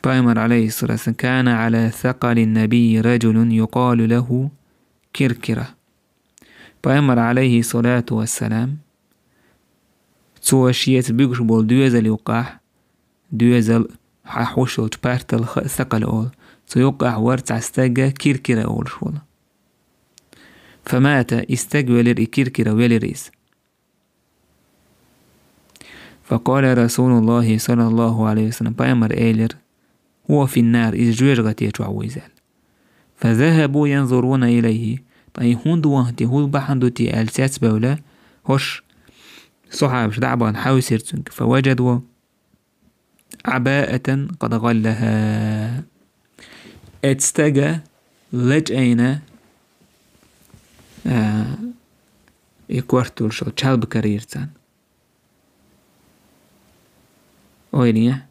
пайхамар, алейхиссалату вассалам: «Кана ала сакъали набий раджулун юкъалу лаху Киркира». Пайхамар, алейхиссалату вассалам, цо шеца буьгуш болу доьзал юккъахь, доьзал хьахьуш йолчу партал ха-, сакъал олу. Цу юккъахь вара цхьа стаг Киркира олуш волу. Фамата, и стаг велира, и Киркира велира иза. Факъала Расулуллахи саллаллаху алейхи ва саллям, пайхамар элира: «Хува финнар», иза жоьжахате чохь ву иза аьлла. Фазахабу янзуруна илайхи, ткъа и хӀунда ван те, хӀун бахьана ду те аьлла цецбевлла, хӀорш сохьабаш дӀа а бахана хьаьвсира цуьнга. Фаважаду Ӏабаатан къад гӀаллаха. Эцу стага лачкъийна, а, и корта йолуш йолу чалба карийра царна. Ойла е,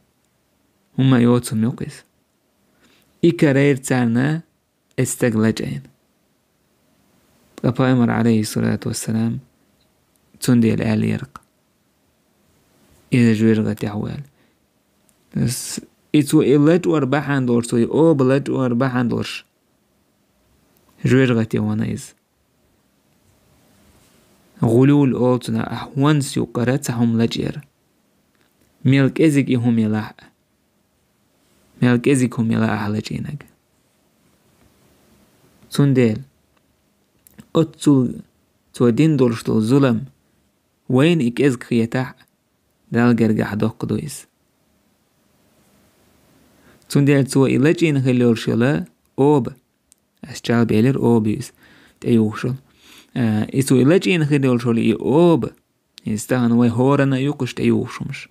хӀумма йоцург ма ю-кх иза. И карийра царна, и стаг лачкъийна. Ткъа пайхамар, алейхиссалату вассалам, цундела аьллера-кх: «Иза жоьжахате ву», – аьлла. С-, и цо и лачкъор бахьана долуш, цо и оба лачкъор бахьана долуш, жоьжахате вана иза. ГӀулул олу цунах, ахь хӀонс юккъара цхьа хӀума лачкъера. Мел кӀезиг и хӀума елахь а. Мел кӀезиг хӀума елахь ахь лачкъийнарг. Цундела оццул цо дина долуш долу зулам, вайна и кӀезиг хетахь а, Далла гергахь доккха ду иза. Цундела цо и лачкъийна хилла йолуш йолу оба, ас чалба элира, оба ю иза, тӀеюхуш йолу. Э, и цо и лачкъийна хир йолуш йолу и оба, иза тахана вай хӀоранна а ю кхуьш тӀеюхуш хӀумаш.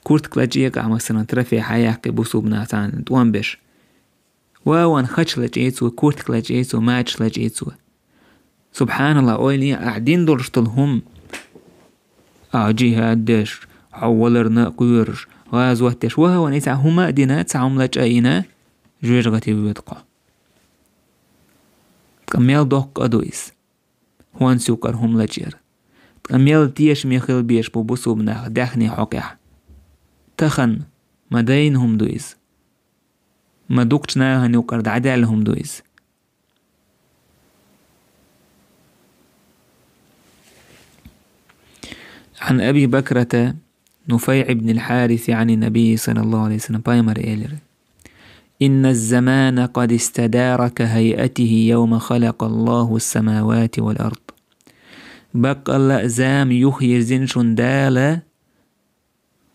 Куртка лачкъийна, масалан, трофей хьаяккхи бусулба нах цхьана тӀом беш. Ва ван хач лачкъий цо, куртка лачкъий цо, мачаш лачкъий цо. СубхьаналлахӀ, ойла е, ахь дина долуш долу хӀума. Ахь джихӀад деш, хьо валарна а кхоьруш, гӀазот деш, ва ван и цхьа хӀума а дина, цхьа хӀума лачкъийна, жоьжахате воьду кхо. Ткъа мел доккха а ду иза, хӀонца юкъара хӀума лачкъар. Ткъа мел тешаме хила безаш бу бусулба нах даьхни хьокъехь. Тахана ма дайна хӀума ду иза. Ма дукхачу нахана юкъара дӀадаьлла хӀума ду иза. عن أبي بكرة نفيع بن الحارث عن النبي صلى الله عليه وسلم, пайхамар элира: إن الزمان قد استدار كهيئته يوم خلق الله السماوات والأرض. Баккъалла а зама юхайирзина шуна Дала,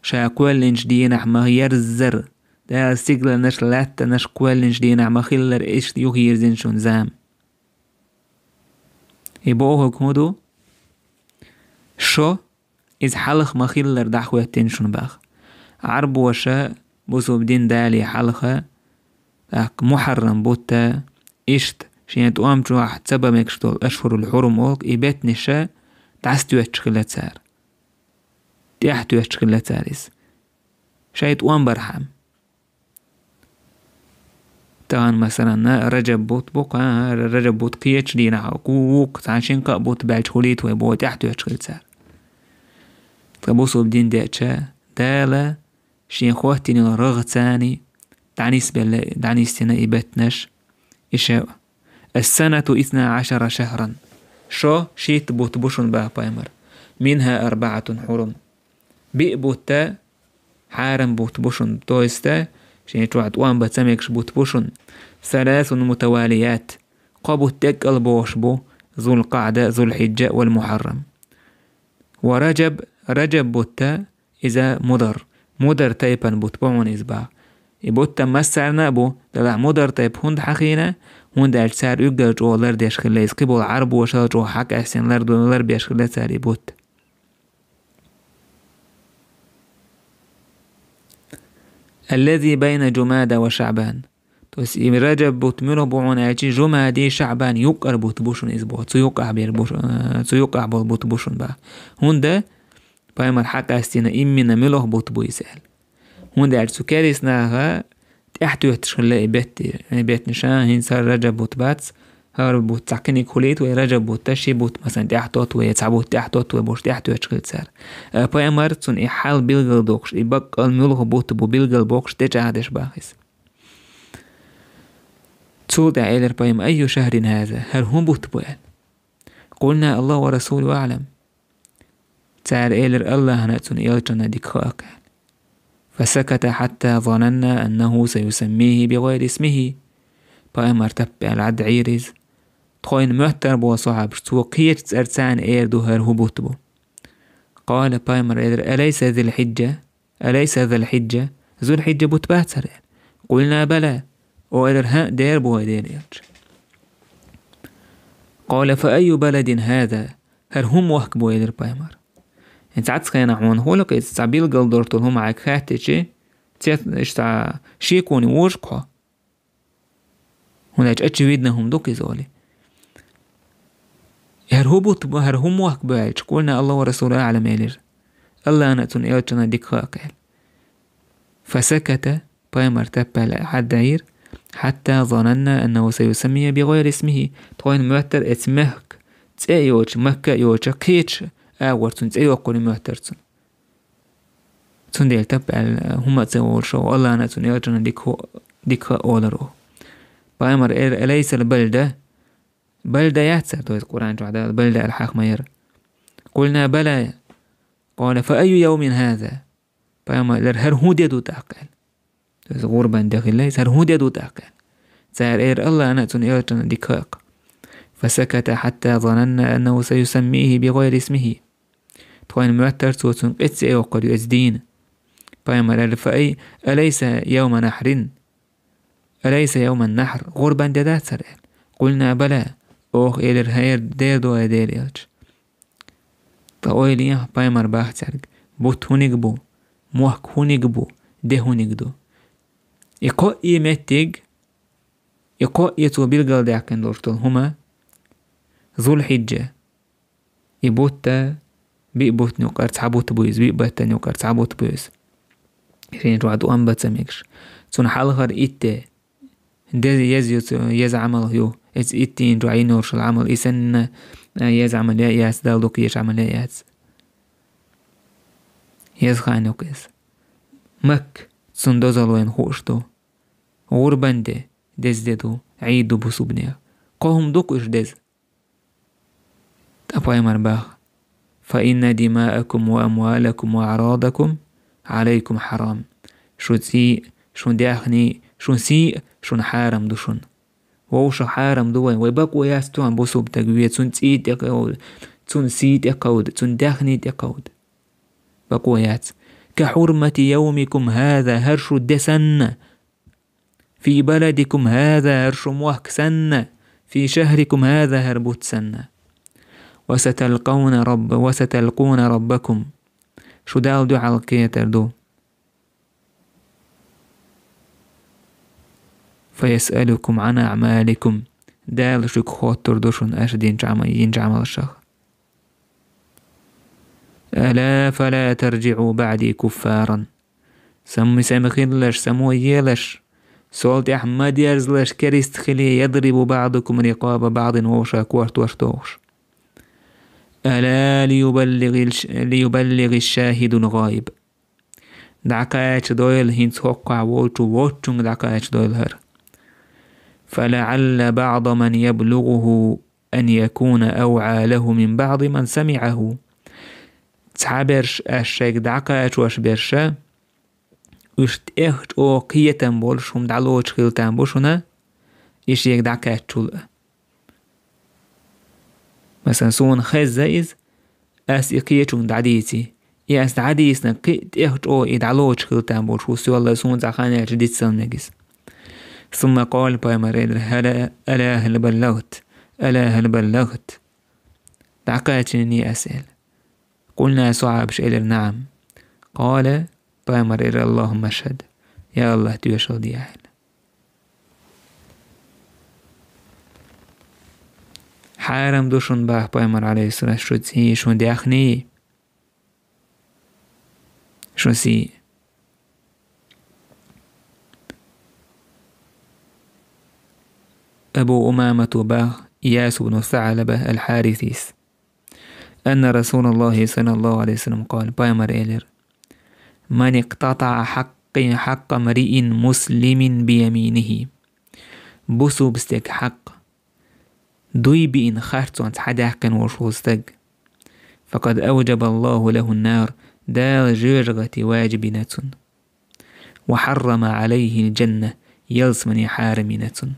ша кхоьллинчу дийнахь ма-ярззара, Дала стигланаш, латтанаш кхоьллинчу дийнахь ма-хиллара, иштта юхайирзина шуна зама. И бохург хӀун ду? Шо иза хьалха ма-хиллара дӀахӀоьттина шуна боху. Ӏарбоша бусулба дин дале хьалха, тӀаккха мухьаррам бутт, иштта шен тӀом чохь ца бан мегаш долу ашхӀурул хьурум олу и беттанаш дӀасатоьттуш хилла цара. ТӀаьхьатоьттуш хилла цара иза. Шайн тӀом бархьама. Тахана, масалан, Раджаб бутт бу, кху, Раджаб бутт кхечу дийнахь, кху, вукху, цхьана шина-кхаа бутт баьлча хуьлийта вай боху, тӀаьхьатоьттуш хилла цара. Ткъа бусулба дин деъча, Дала шен хӀоттийна йолу рагӀацани дӀанисбелла, дӀанисдина и беттанаш, и ша. السنة اثنا عشر شهرا. Шо шийтта бутт бу шуна боху пайхамар. منها أربعة حرم. Биъ бутт хьарам бутт бу шуна, то есть шен чохь тӀом бан ца мегаш бутт бу шуна. ثلاث متواليات. Кхо бутт тӀеккъал богӀуш бу: ذو القعدة، ذو الحجة والمحرم. ورجب, Раджаб бутт, иза мудар. Мудар тайпана бутт бу хьуна иза боху. И бутт массарна а бу, делахь мудар тайпа хӀунда хьахийна, хӀунда аьлча цара уггар чӀогӀа лардеш хилла иза, кхиболу Ӏарбоша чӀогӀа хьакъаьстина ларду-, ларбеш хилла цара и бутт. الذي بين جمادى وشعبان. То есть и Раджаб бутт муьлха бу хьуна аьлча, Жумади, Шаъбан юккъара бутт бу шуна иза боху. Цу юккъахь бер бу шу-, э, цу юккъахь болу бутт бу шуна боху. ХӀунда пайхамар хьакъаьстина иммина муьлха бутт бу иза аьлла. ХӀунда аьлча цу керист наха тӀаьхьатоьттуш хилла и бетти-, и беттанаш, хӀинца хӀара Раджаб бутт бац, хӀара бутт цхьа кхиниг хуьлийта вай, Раджаб бутт, ши бутт, масалан, тӀаьхьатотту вай, цхьа бутт тӀаьхьатотту вай бохуш, тӀаьхьатоьттуш хилла цара. Э, пайхамар цунна и хьал билгал доккхуш, и баккъал муьлха бутт бу билгал боккхуш, тӀечӀагӀдеш боху иза. Цул тӀаьхьа элира пайхамар: أي شهر هذا؟ ХӀара хӀун бутт бу аьлла. قلنا: الله ورسوله أعلم. Цара элира: Аллахьна а цуьнан элчанна дика хаьа аьлла. فسكت حتى ظننا أنه سيسميه بغير اسمه. Пайхамар таппа аьлла дӀадахьийра иза. Тхойна моьттур бу сахьабаш, цо кхечу цӀарца эр ду хӀара хӀун бутт бу. قال, пайхамар элира: أليس ذو الحجة؟ أليس ذو الحجة؟ Зулхьиджа бутт бац хӀара аьлла. قلنا: بلى. Оха элира: хӀаъ, дера бу, хӀай Делан элча. قال: فأي بلد هذا؟ ХӀара хӀун мохк бу, элира пайхамар. ХӀинца цхьацца хенахь хьуна хуьлу-кх иза, цхьа билгал долуш долу хӀума хьайга хаьттичи, цец, иштта шеконе вожу-кх хьо. ХӀунда аьлча очевидно хӀума ду-кх иза олий. ХӀара хӀун бутт бу, хӀара хӀун мохк бу аьлча, قلنا: الله ورسوله أعلم, элира. Аллахьна а цуьнан элчанна дика хаьа аьлла. فسكت, пайхамар таппа аьлла дӀадахьийра, حتى ظننا أنه سيسميه بغير اسمه. Тхойна моьттура оцу мехка цӀе а йоцуш, Макка а йоцуш, кхечу агӀор цуьнан цӀе йоккхур моьттура цуьнан. Цундела таппа аьлла хӀума а ца олуш, Аллахьна а цуьнан элчанна дика хо-, дика хаьа олура. Пайхамар элира: أليس البلدة؟ Балда яц хӀара, то есть Къуръан чохь Дала балда аьлла хьаха ма яра. قلنا: بلى. قال: فأي يوم هذا؟ Пайхамар элира: хӀара хӀун де ду тӀаккха аьлла. То есть гӀурбан де хилла иза, хӀара хӀун де ду тӀаккха аьлла. Цара элира: Аллахьна а цуьнан элчанна дика хаьа-кх. فسكت حتى ظننا أنه سيسميه بغير اسمه. Тхойна моьттура цо цуьнан кхин цӀе а йоккхур ю оцу дийнан. Пайхамар элира: فأي، أليس يوم نحر؟ أليس يوم النحر؟ ГӀурбан де дац хӀара аьлла. قلنا: بلى. Оха элира: «ХӀара дера ду, ай Делан элча». Ткъа ойла е, пайхамар бах цаьрга: «Бутт хӀуниг бу, мохк хӀуниг бу, де хӀуниг ду?» И кхоъ а меттиг, и кхоъ а цо билгалдаьккхина долуш долу хӀума Зулхьиджа. И бутт биъ бутан юкъара цхьа бутт бу иза, биъ баттан юкъара цхьа бутт бу иза. Шен чохь тӀом бан ца мегаш. Цунна хьалхара итт де, деза еза ю цу, еза Ӏамал ю, эцу иттийн чохь йина йолуш йолу Ӏамал, и санна, а, еза Ӏамал яц, Далла дукха еза Ӏамал яц. Еза хан ю иза. Макка, цунна дозалла вайна хууш ду. ГӀурбан де, деза де ду, Ӏийд ду бусулбанех. Кхо хӀума ду-кх уьш деза. Ткъа пайхамар бах: «Фа инна димаакум ва амвалакум ва аърадакум Ӏалайкум хьарам». Шун цӀий а, шун даьхний а, шун сий а шуна хьарам ду шуна. Вовшах хьарам ду вайн, вай бакъо яц тхуна бусулба стаг вен, цуьнан цӀий тӀекховда, цуьнан сий тӀекховда, цуьнан даьхний тӀекховда. Бакъо яц. «Ка хьурмати йовмикум хӀаза», хӀара шу де санна, «фи баладикум хӀаза», хӀара шу мохк санна, «фи шахрикум хӀаза», хӀара бутт санна. «Ва саталкъавна рабба-, ва саталкъуна раббакум». Шу Далла дуьхьал кхетар ду. «Фа ясъалукум Ӏан аъмаликум». Дала шуьга хоттур ду шуна аша динчу Ӏама-, йинчу Ӏамалшах. «Ала фала таржиӀу баъди куффаран». Сама, сама хилалаш, само елаш, сол тӀехь ма дерзалаш, керист хилий, «ядрибу баъдукум рикъаба баъдин», вовшах кортош дохуш. «Ала лиюбаллигъил-, лиюбаллигъиш шахидул гӀаиб». ДӀакхача дойла хӀинца хӀокхахь волчу воччунга дӀакхача дойла хӀара. «Фа лаъалла баъда ман яблугӀуху ан якуна авгӀа лаху мин баъди ман самиӀаху». Цхьаберш аш шайга дӀакхачош берша, уьш тӀех чӀогӀа кхетам болуш хӀума дӀалоцуш хила там бу шуна, и шега дӀакхаьччул а. Масалан, суна хезна иза, ас и кхечунга дӀадийци. И ас дӀадийцинарг кхин а тӀех чӀогӀа и дӀалоцуш хила там болуш ву, соьлла суна цхьа хан яьлча дицдала мега иза. Сумма къала, пайхамар элира: «Ала, ала хӀал баллагӀт? Ала хӀал баллагӀт?» ДӀакхачиний ас аьлла. Къулна, сахьабаша элира: «НаӀам». Къала, пайхамар элира: «АллахӀумма ашхӀад». Я АллахӀ, тоьшалла де ахьа. Хьарам ду шуна, бах пайхамар, Ӏалайхиссалату, шун цӀий, шун даьхний, шун сий. Абу Умамата бах, Ияс ибн СаӀлаба ал-Хьарисис. Анна Расулаллахи саллаллаху Ӏалайхи ва саллам къала, пайхамар элира: «Ман икътатаӀа хьакъи-, хьакъа мриин муслимин бияминихи». Бусулба стеган хьакъ дуй биъна харцонца хьадаьккхина волуш волу стаг. «Факъад авжабаллаху лаху нар», Дала жоьжахати ваджиб йина цунна. «Ва хьаррама Ӏалайхи ль-джанна», ялсамани хьарам йина цунна.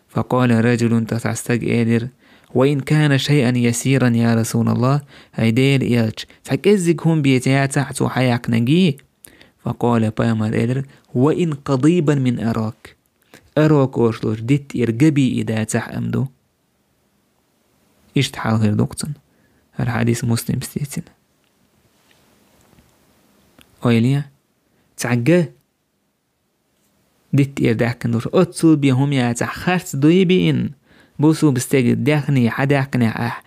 Факъала раджулун, тӀаккха цхьа стаг элира: «Ва ин кана шайъан ясиран, я Расулаллах», хӀай Делан элча, цхьа кӀеззиг хӀума бен яцахь цо хьаяьккхинарг? Факъала, пайхамар элира: «Ва ин къадибан мин арак». Арок олуш долчу дитта тӀера га бен и дацахь а ма ду. Иштта хьал хир ду-кх цунна. ХӀара хьадис Муслимс дийцина. Ойла е, цхьа га дитта тӀера даьккхина долуш, оццул бен хӀума яцахь, харц дуй биъна, бусулба стеган даьхни хьадаьккхинехь ахь,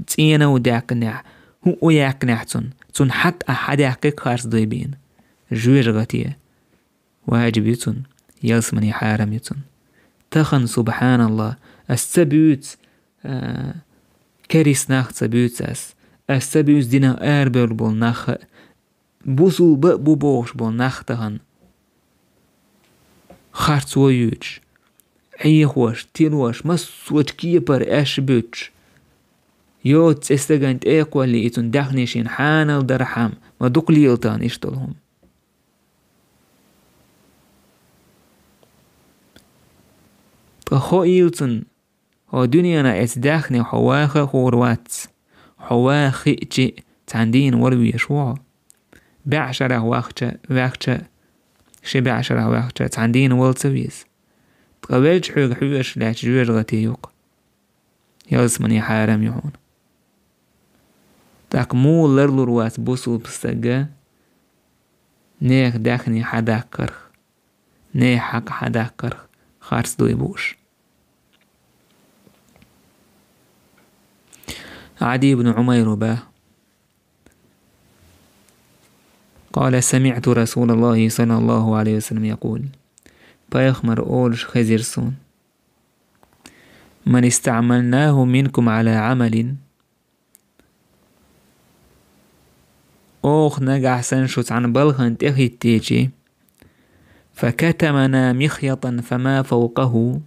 цӀена а даьккхинехь, хӀуъа а яьккхинехь цунна, цунна хьакъ ахь хьадаьккхи-кх харц дуй биъна. Жоьжахати ваджиб ю цунна, ялсамани хьарам ю цунна. Тахана, субхьаналлах, ас ца буьйцу, а, керист нах ца буьйцу ас. Ас ца буьйцу динах арабевлла болу нах а, бусулба а бу бохуш болу нах тахана. Харцо юьйцуш, Ӏехош, тилош, массочу кепара аьшпаш буьттуш. Йоцу цӀе стагана тӀе а кхоллий, и цунна даьхни шена хьанал дархьама, ма дукха лела тахана иштта долу хӀума. Ткъа хоийла цунна, хьо дуьненахь эцу даьхнех хьо ваха а хуур вац. Хьо ваха хиъчи а, цхьана дийна вара везаш ву хьо. БӀе шарахь вахча, ваьхча, ши бӀе шарахь ваьхча, цхьана дийна вала ца веза. Ткъа велча хьоьга хьоьжуш лаьтташ жоьжахати ю-кх. ялсмане хьарам ю хьуна. ТӀаккха муха ларлур вац бусулба стага нехан даьхни хьадаккхарх, нехан хьакъ хьадаккхарх харц дуй бууш. Ӏади ибн Ӏумайра баьхкина: قال: سمعت رسول الله صلى الله عليه وسلم يقول: Пайхамар олуш хезира суна: من استعملناه منكم على عمل, оха нагахь санна шу цхьана балхана тӀехӀиттичи, فكتمنا مخيطا فما فوقه,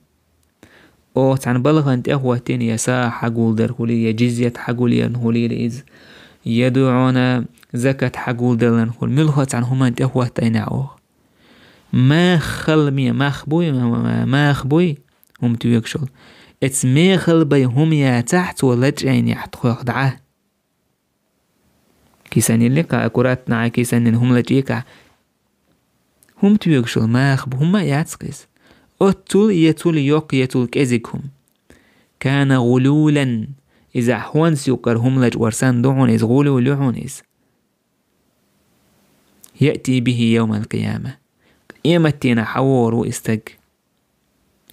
оха цхьана балхана тӀехӀоттийна, я сагӀа хьагулдар хуьлийла, я джизйат хьагулъян хуьлийла иза, я дуьхьал закат хьагулдаллан хуьлийла, муьлхха цхьана хӀуманна тӀехӀоттийна оха. Мах хала ме-, мах буй, ма-, ма-, мах буй, хӀума тоьгуш йолу. Эцу мехала бен хӀума яцахь, цо лачкъийна тхох дӀа. Кисанилли кхаъ аккуратно, кисанин хӀума лачкъийна кхаъ. ХӀума тоьгуш йолу мах бу, хӀумма а яц-кх иза. Оццул я цул йоккха, я цул кӀезиг хӀума. كان غلولا, иза хӀонс юккъара хӀума лачкъор санна ду хьуна иза, гӀулул ю хьуна иза. يأتي به يوم القيامة. Къематдийнахь хьавогӀур ву и стаг,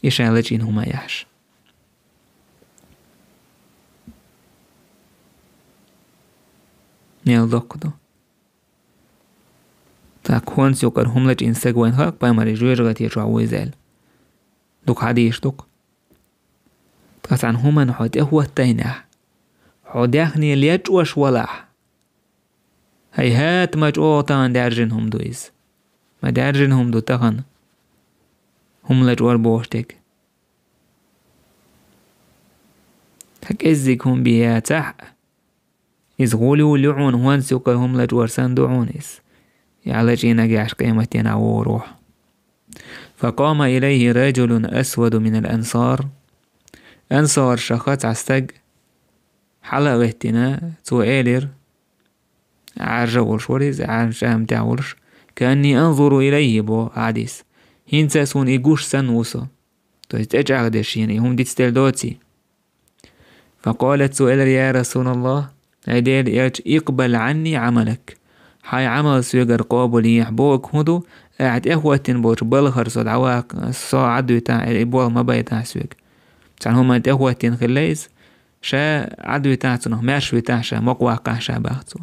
и ша лачкъийна хӀума яхьаш. Мел доккха ду. ТӀаккха хӀонс юккъара хӀума лачкъийна стаг вайна хаьа, пайхамаре жоьжахати чохь ву иза аьлла. Дукха хьадийш ду-кх. Ткъа цхьана хӀуманна хьо тӀехӀоттийна, хьо даьхни лечкъош валахь, хӀайхьат, ма чӀогӀа тахана даьржина хӀума ду иза. Ма даьржина хӀума ду тахана хӀума лачкъор бохуш дерг. Цхьа кӀеззиг хӀума бен яцахь, иза гӀулул ю хьуна, хӀонс юккъара хӀума лачкъор санна ду хьуна иза. Я лачкъийна нагахь къематдийнахь вогӀур ву хьо. فقام إليه رجل أسود من الأنصار. Ансаршахьа цхьа стаг хьала а гӀеттина, цо элира, Ӏаьржа а волуш вара иза, Ӏаьржа чӀамтӀехь а волуш, كأني أنظر إليه, боху Ӏадис. ХӀинца а суна и гуш санна ву со. То есть тӀечӀагӀдеш шена, и хӀума дицделла доций. فقال, цо элира: يا رسول الله, хӀай Делан элча, اقبل عني عملك. Хьайн Ӏамал соьгара къобалйехьа, бохург хӀун ду, ахьа тӀехӀоттийна болчу балхара со дӀаваккха, со Ӏадвитахь, и болх ма байтахь соьга. Цхьана хӀуманна тӀехӀоттийна хилла иза, ша Ӏадвитахь цунах, маьрша витахь ша, мокъаваккхахь ша, баха цо.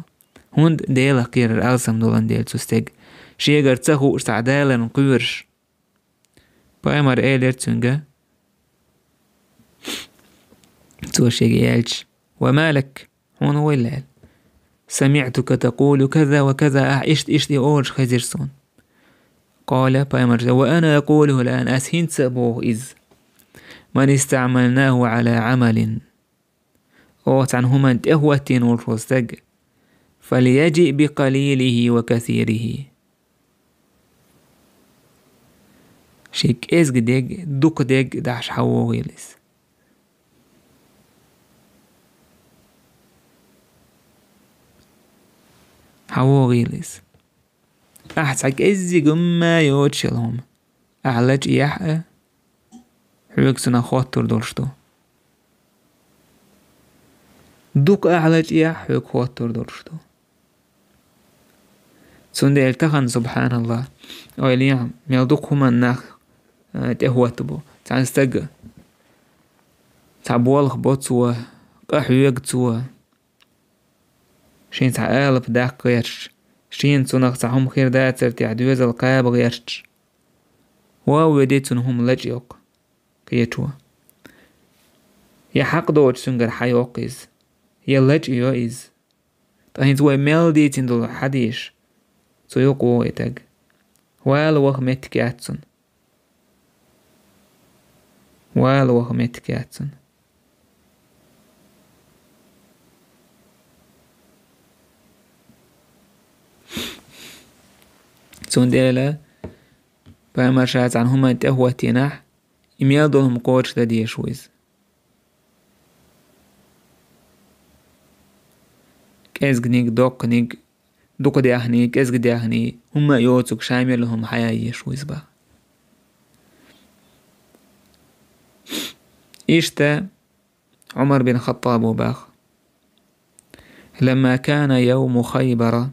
ХӀунда? Делах кхерар алсам долан дела цу стеган. Шегара ца хууш цхьа даларна кхоьруш. Пайхамар элира цуьнга, цо шега аьлча: وما لك, хьуна вуй аьлла. سمعتك تقول كذا وكذا, ахь иштта-иштта и олуш хезира суна. قال, пайхамар: وأنا أقوله الآن, ас хӀинца а боху иза. من استعملناه على عمل, оха цхьана хӀуманна тӀехӀоттийна волуш волу стаг, فليجئ بقليله وكثيره. Шен кӀезга дерг, дукха дерг дахьаш хьавогӀийла иза. ХьавогӀийла иза. Ахьа цхьа кӀеззиг хӀумма йоцуш йолу хӀума ахьа лачкъийхьа а, хьоьга цунах хоттур долуш ду. Дукха ахьа лачкъийхьа а, хьоьга хоттур долуш ду. Цундела тахана, субхьаналлахӀ, ойла е, мел дукха хӀуманна нах, а, тӀехӀотта бу. Цхьана стага цхьа болх бо цо, къа хьоьгу цо. Шен цхьа алапа даккха гӀерташ, шена цунах цхьа хӀума хир дацара техьа доьзал кхаба гӀерташ. Ван а ведий, цунна хӀума лачкъайо кхечо. Я хьакъ доцуш цуьнгара хьайо иза, я лачкъайо иза. Ткъа хӀинца вай мел дийцина долу хьадисаш, цу юкъа вогӀу и стаг. Вала ваха меттиг яц цунна. Вала ваха меттиг яц цунна. Цундела пайхамар ша цхьана хӀуманна тӀехӀоттийнехь, и мел долу хӀума кхочушдан дезаш ву иза. КӀезганиг, доккханиг, дукха даьхний, кӀезга даьхний, хӀумма а йоцург, ша мел хӀума хьаян езаш ву иза боху. Иштта Ӏумар бин Хаттаба бах: «لما كان يوم خيبر،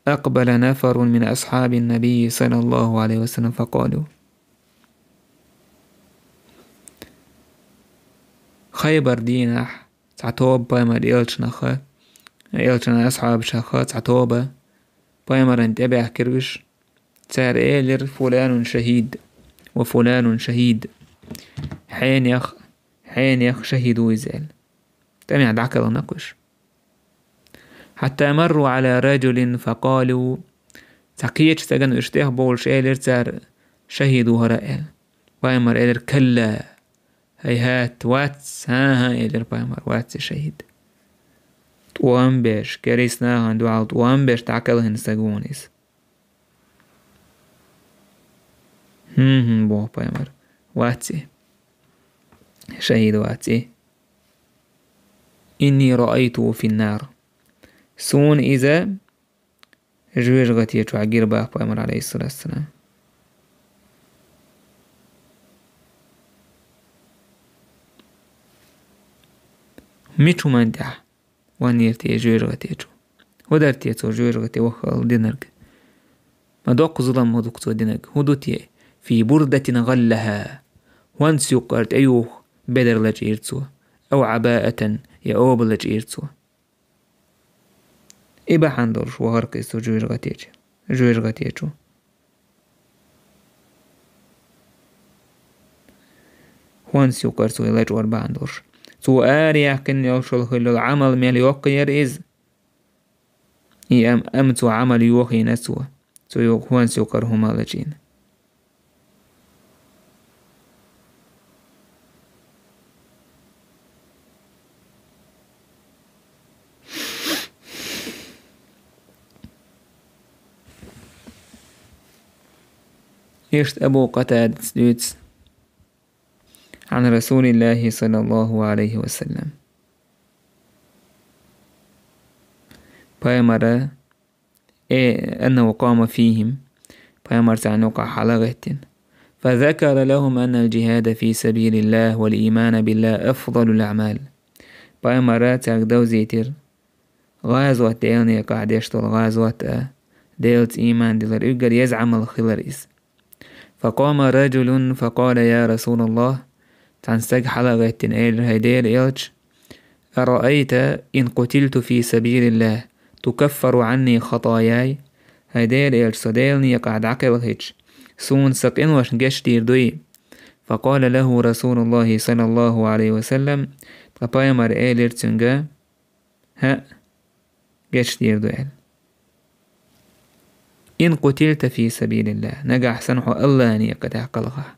أقبل نفر من أصحاب النبي صلى الله عليه وسلم فقالوا». Хайбар дийнахь цхьа тоба пайхамар элчанах, элчан асхьабашаха цхьа тоба пайхамаран тӀе баьхкира уьш. Цара элира: «فلان شهيد وفلان شهيد». Хьенех, хьенех шахид ву иза аьлла. ТӀамехь дӀакхелхина-кх уьш. «حتى مروا على رجل فقالوا». Цхьа кхечу стагана уьш тӀехбовлуш элира цара: «Шахид ву хӀара», аьлла. Пайхамар элира: «كلا، هيهات, вац, хӀан-хӀа», элира пайхамар, «вац и шахид». ТӀом беш, керист нахана дуьхьал тӀом беш дӀакхелхина стаг ву иза. «ХӀун-хӀун», боху пайхамар, «вац и. Шахид вац и». «إني رأيته في النار». Суна иза жоьжахате чохь гира бах пайхамар, алейхиссалату вассалам. Мича хӀуманна тӀехь ванийра те жоьжахате чу? ХӀун дара те цо жоьжахате ваххал динарг? Ма доккха зулам ма ду-кх цо динарг. ХӀун ду те? «في بردة غلها». ХӀонс юккъара тӀеюху бедар лачкъийра цо. «أو عباءة», я оба лачкъийра цо. И бахьана долуш вахара-кх иза цу жоьжахате чу, жоьжахате чу. ХӀонс юккъара цо лачкъор бахьана долуш. Цо араяьккхина йолуш йолу хилла йолу Ӏамал мел йоккха яра иза. И ам-, амма цо Ӏамал йохийна цо. Цо йо-, хӀонс юккъара хӀума лачкъийна. Иштта Абу Къатадас дуьйцу: «عن رسول الله صلى الله عليه وسلم». Пайхамара, э, «أنه قام فيهم», пайхамар царна юкъахь хьала а гӀеттина. «فذكر لهم أن الجهاد في سبيل الله والإيمان بالله أفضل الأعمال». Пайхамара цаьрга довзийтира, гӀазот, Делан некъахь деш долу гӀазот а, Делаца ийман дилар, уггар еза Ӏамал хилар иза. «فقام رجل فقال: يا رسول الله». Цхьана стага хьала а гӀеттина, элира: «ХӀай Делан элча, أرأيت إن قتلت في سبيل الله تكفر عني خطاياي؟» ХӀай Делан элча, со Делан некъахь дӀакхелхича, суна сан къиношна гечдийр дуй? «فقال له رسول الله صلى الله عليه وسلم». Ткъа пайхамар элира цуьнга: «ХӀаъ, гечдийр ду», аьлла. «إن قتلت في سبيل الله», нагахь санна хьо АллахӀан некъа тӀехь кхалхахь.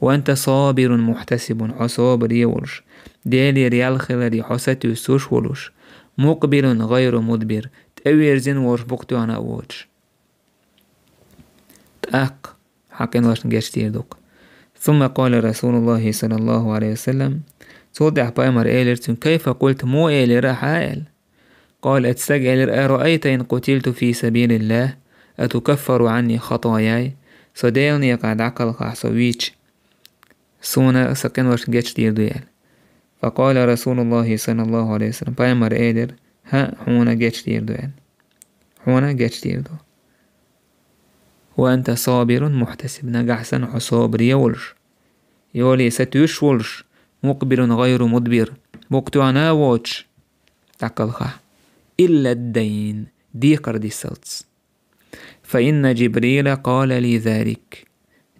«وأنت صابر محتسب», хьо собаре волуш, Делера ял хиларе хьо сатуьйсуш волуш, «مقبل غير مدبر», тӀевирзина волуш, букъ тоьхна а воцуш. ТӀаккха хьан къиношна гечдийр ду-кх. «ثم قال رسول الله صلى الله عليه وسلم». Цул тӀаьхьа пайхамар элира цуьнга: «كيف قلت», муха элира ахьа аьлла. «قال», оцу стага элира: «أرأيت إن قتلت في سبيل الله أتكفر عني خطاياي؟» Со Делан некъахь дӀакхалхахь, со вийча, суна сан къиношна гечдийр дуй аьлла. «فقال رسول الله صلى الله عليه وسلم», пайхамар элира: «ХӀаъ, хьуна гечдийр ду», аьлла. Хьуна гечдийр ду. «وأنت صابر محتسب», нагахь санна хьо собаре волуш, йоле сатуьйсуш волуш, «مقبل غير مدبر», букъ тоьхна а воцуш, дӀакхалхахь. «إلا الدين», декхар диссалц. «فإن جبريل قال لي ذلك».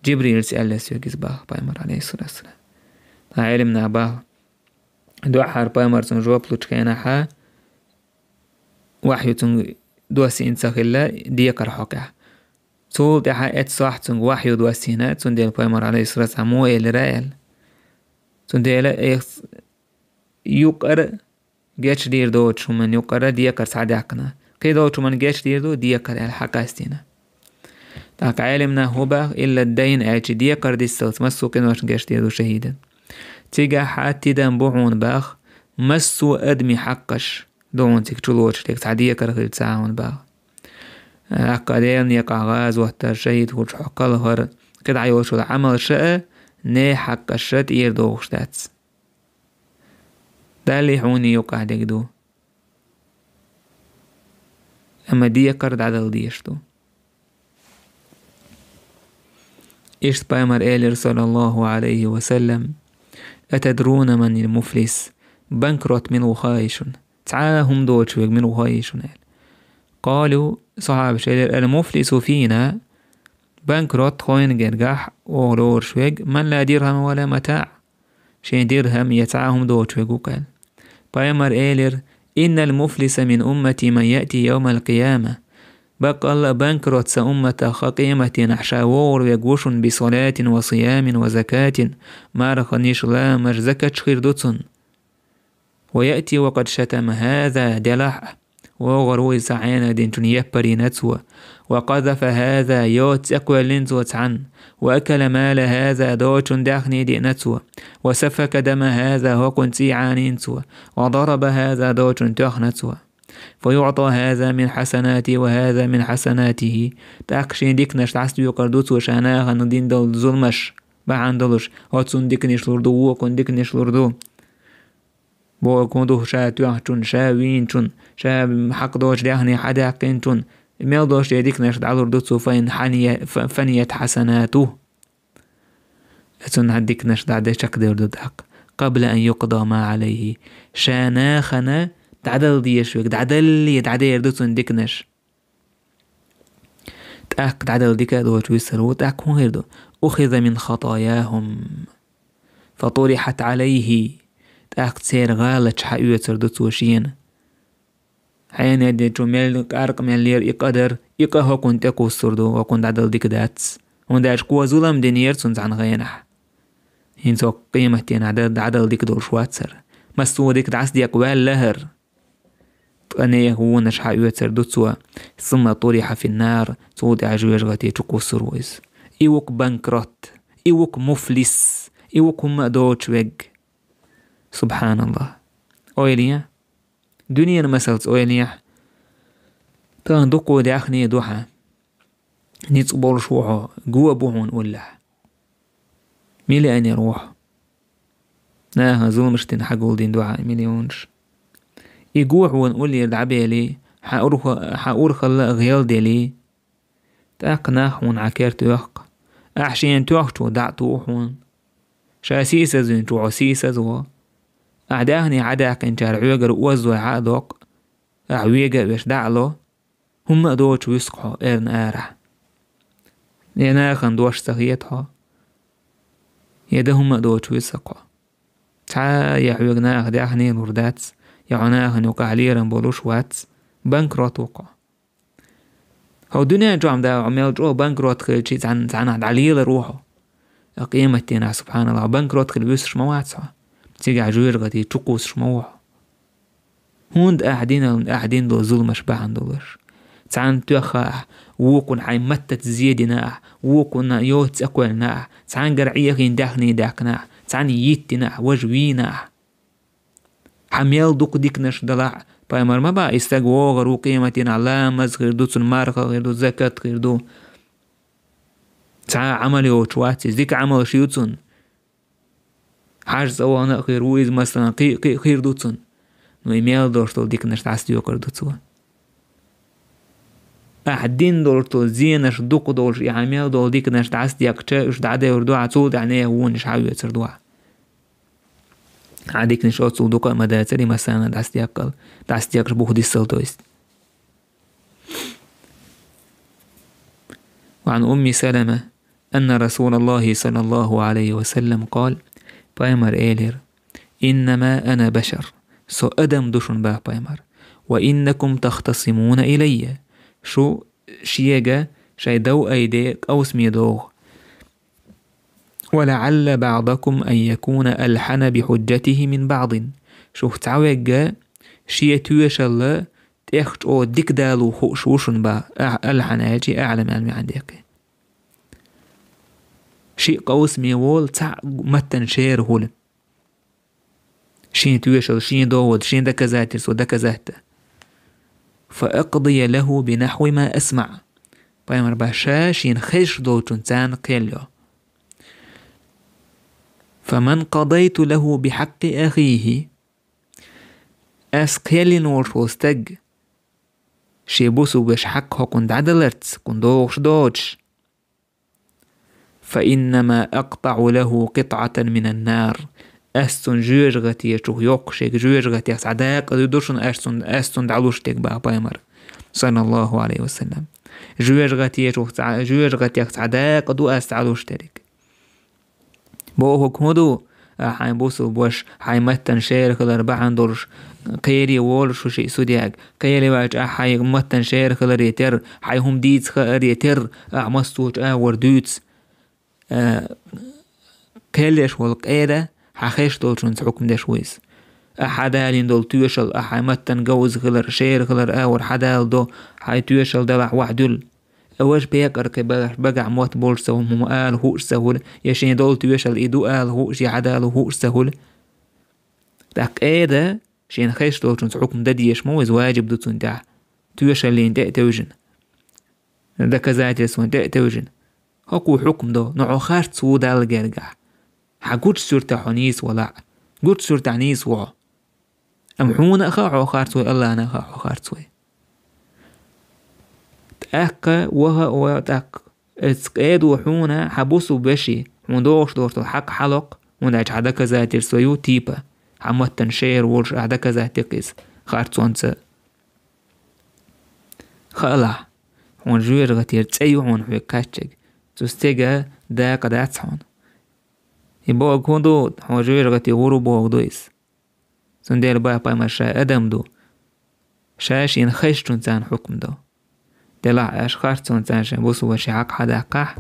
Джибрилца аьлла соьга иза бах, пайхамар, алейхиссалату вассалам. Ткъа Ӏелимна бах, дуьххьара пайхамар цунна жоп лучу хенахьа, вахью цунга доссийна ца хилла декхар хьокъехь. Цул тӀаьхьа эццахь цунга вахью доссийна, цундела пайхамар, алейхиссалату вассалам, муха элира аьлла. Цундела эс юкъара гечдийр доцу хӀуманна юкъара декхар схьадаьккхина. Кхидолчу хӀуманна гечдийр ду декхар аьлла хьакъастийна. ТӀаккха Ӏелимна хӀун бах, «إلا الدين» аьлча, декхар диссалц массо а къиношна гечдийр ду шахидан. Цигахь хьан тидам бу хьуна бах, массо а адамийн хьакъаш ду хьуна цига чулоцуш дерг, цхьа декхар хилла ца хьуна бах. ТӀаккха Делан некъахь гӀазот дар, шахид хуьлуш хьо кхалхар, кхидӀа йолуш йолу Ӏамалша а, нехан хьакъаша тӀера догӀуш дац. Далла хьуна юкъахь дерг ду. Амма декхар дӀадала дезаш ду. Иштта пайхамар элира, саллаллаху алейхи ва саллам: «Атадруна манил муфлис?» Банкрот мила ву хаий шуна? Цхьа а хӀума доцуш верг мила ву хаий шуна аьлла. Къалу, сахьабаш элира: «Ал муфлису фина», банкрот хьайна гергахь, оха лоруш верг, «ман ла дирхама ва ла матаъ». Шен дирхам я цхьа а хӀума доцуш верг ву-кх аьлла. Пайхамар элира: «Иннал муфлиса мин уммати ман яъти явмал къияма». Баккъалла а банкрот сан умматах къематдийнахь ша вогӀур верг ву шуна: «Би салатин ва сиямин ва закатин», марханаш, ламазаш, закаташ хир ду цунна. «Ва яъти ва къад шатама хаза», делахь а, вогӀур ву иза цхьа хьенех динчунна яппарийна цо. «Ва къазафа хаза», йоцу цӀе кхоьллина цо цхьанна. «Ва акала мала хаза», доцучун даьхни диъна цо. «Ва сафака дама хаза», хӀокхун цӀий Ӏанийна цо. «Ва дараба хаза», доцучун тоьхна цо. «Фа юъта хаза мин хьасанати ва хаза мин хьасанатихи». ТӀаккха шен диканаш дӀасадоькъур ду цо, ша нахана дина долу зуламаш бахьана долуш, оцунна диканаш лур ду, вукхунна диканаш лур ду. Бохург хӀун ду, ша тоьхначунна, ша вийначунна, ша хьакъ доцучу даьхни хьадаьккхинчунна, мел долуш дерг диканаш дӀалур ду цо, фа ин хьания-, фа-, фаният хьасанату. Цунна диканаш дӀа де чекхдевр ду тӀаккха. Къабла ан юкъда ма Ӏалайхи. Ша нахана дӀадала дезаш верг, дӀадалле, дӀадер ду цунна диканаш. ТӀаккха дӀадала дика а доцуш вуьсур ву, тӀаккха хӀун хир ду? Ухиза мин хатаяхум. Фа турихьат Ӏалайхи. ТӀаккха церан гӀалаташ хьаоьцур ду цо шена. Хьенех динчу мел къаркъа мел лера и къа дара, и къа хӀокхунна тӀекхуссур ду, хӀокхунна дӀадала дика дац. ХӀунда аьлча кхо зулам динера цунна цхьана хенахь. ХӀинца хӀокху къематдийнахь дӀа-, дӀадала дика долуш вац хӀара. Массо а дика дӀасадекъа ваьлла хӀара. Ткъа нехан вонаш хьаоьцур ду цо, сумма турихьа финнар, цул тӀаьхьа жоьжахати чу кхуссур ву иза. И ву-кх банкрот, и ву-кх муфлис, и ву-кх хӀумма а доцуш верг. Субханаллах. Ойла е. Дуьненан масалца ойла е. Тахана дукха даьхни ду хьан. Ницкъ болуш ву хьо, го а бу хьуна уллехь. Миллионер ву хьо. Нахана зуламаш дина хьагулдина ду хьан миллионаш. И го хьуна уллера дӀабели, хьан урха-, хьан урхалла а гӀелдели, тӀаккха нах хьуна хьан керта йохку. Ахь шена тоьхначо дӀа а туху хьуна. Ша сийсазвинчу хьо сийсазво. Ахь даьхни хьадаьккхинчара хьоьгара оззой хьа а доккху. Ахь вега а веш дӀа а ло. ХӀумма а доцуш вуьсу-кх хьо эрна арахь. Я нахана дош ца хета хьо, я дан хӀумма а доцуш вуьсу-кх хьо. Цхьа а я хьоьга наха даьхни лур дац, я хьо нахана юкъахь лерам болуш вац, банкрот ву-кх хьо. Хьо дуьнен чохь ма дац, хьо мел чӀогӀа банкрот хилчи, цхьана, цхьанхьа дӀалелар ву хьо. Ткъа къематдийнахь, субханаллах, хьо банкрот хила вуьсуш ма вац хьо. Цигахь жоьжахати чу кхуссуш ма ву хьо. ХӀунда ахь дина, ахь дина долу зуламаш бахьана долуш. Цхьанна тоьхна ахь, вукхунна хьайн маттаца зе дина ахь, вукхунна йоцу цӀе кхоьллина ахь, цхьаьнгара Ӏехийна даьхни даьккхина ахь, цхьанна йиттина ахь, важа вийна ахь. Хьан мел дукха диканаш далахь а, пайхамар ма боху, и стаг вогӀур ву къематдийнахь, ламаз хир ду цунна, марха хир ду, закат хир ду. Цхьа а Ӏамал йоцуш вац иза, дика Ӏамалш ю цунна. Хьажа цӀа вахана а хир ву иза, масалан, кхин а, кхин а хир ду цунна. Ну, и мел долуш долу диканаш дӀасадоькъур ду цо. Ахь дина долуш долу зенаш дукха долуш, и хьан мел долу диканаш дӀасадекъча, уьш дӀадевр ду ахь, цул тӀаьхьа нехан вонаш хьаоьцур ду ахь. Хьан диканаш оццул дукха а ма дацара, и массарна дӀасадекъал, дӀасадекъаш бух диссал, то есть. وعن أم سلمة أن رسول الله صلى الله عليه وسلم قال: Пайхамар элира: «إنما أنا بشر», со адам ду шуна, боху пайхамар. «وإنكم تختصمون إلي», шу шега шайн дов айде къовсаме догӀу. «ولعل بعضكم أن يكون ألحن بحجته من بعض». Шух цхьаверг шен тоьшалла тӀех чӀогӀа дика далу хууш ву шуна, боху, а-, алхьан аьлчи, аълам аьлла маьӀна деккхи. Шиъ къовсаме волу, цхьаъ маттана шера хуьлу. Шен тоьшалла, шен довода, шен доказательство, доказать а. «فأقضي له بنحو ما أسمع». Пайхамар боху, ша шена хезаш долчун царна кхел йо. «فمن قضيت له بحق أخيه». Ас кхел йина волуш волу стаг, шен бусулба вешин хьакъ хӀокхунна дӀадаларца, кхунна догӀуш доцуш, «فإنما أقطع له قطعة من النار». Ас цунна жоьжахатечух йоккхуш ерг, жоьжахатех цхьа дакъа ду шуна ас цунна, ас цунна дӀалуш дерг, баха пайхамар, саллаллаху алейхи ва саллям. Жоьжахатечух цхьа, жоьжахатех цхьа дакъа ду ас дӀалуш дерг. Бохург хӀун ду? Ахьа хьайн бусулба ваша, хьайн маттана шера хилар бахьана долуш, кхере волуш шу шиъ судьяга. Кхере ваьлча, ахьа хьайн маттана шера хиларе терра, хьайн хӀума дийца хааре терра, ахьа массо а агӀор дуьйцу. А, кхел еш волу къеда, хьан хеш долчунца хьукм деш ву иза. Ахьа хьадалийна долу тоьшалла, ахьа хьайн маттана говза хилар, шера хилар агӀор хьадала до, хьайн тоьшалла далахь вахь дуьллу. Важа пекъар кхин багахь, багахь мотт болуш ца хуьлу, хӀума ала хууш ца хуьлу, я шен долу тоьшалла и ду ала хууш, я хьадала хууш ца хуьлу. ТӀаккха къеда шена хеш долчунца хьукм дан дезаш ма ву иза, важиб ду цунна тӀехь. Тоьшаллина тӀе а тевжина, доказательствана тӀе а тевжина. ХӀокхо хьукм до, но хьо харц ву Далла гергахь. Хьан гучу суьртахь хьо нийса валахь а, гучу суьртахь нийса ву хьо. Амма хьуна а хаьа хьо харц вай, Аллахьна а хаьа хьо харц вай. ТӀаккха ваха а ваха, тӀаккха оцу къедо хьуна хьан бусулба вешин, хьуна догӀуш долуш долу хьакъ хьалокху, хӀунда аьлча хьан доказательство ю, типа, хьан маттана шера волуш ахьа доказать декхиза харцонца. Хаалахь, хьуна жоьжахатера цӀе ю хьуна хьоьга кхаччиг, цу стеган дакъа дац хьуна. И бохург хӀун ду, хьо жоьжахате гӀур ву бохург ду иза. Цундела баха пайхамар, ша адам ду, ша шена хезначунна царна хьукм до. Делахь аша харцонца царна шайн бусулба вешин хьакъ хьадаккхахь,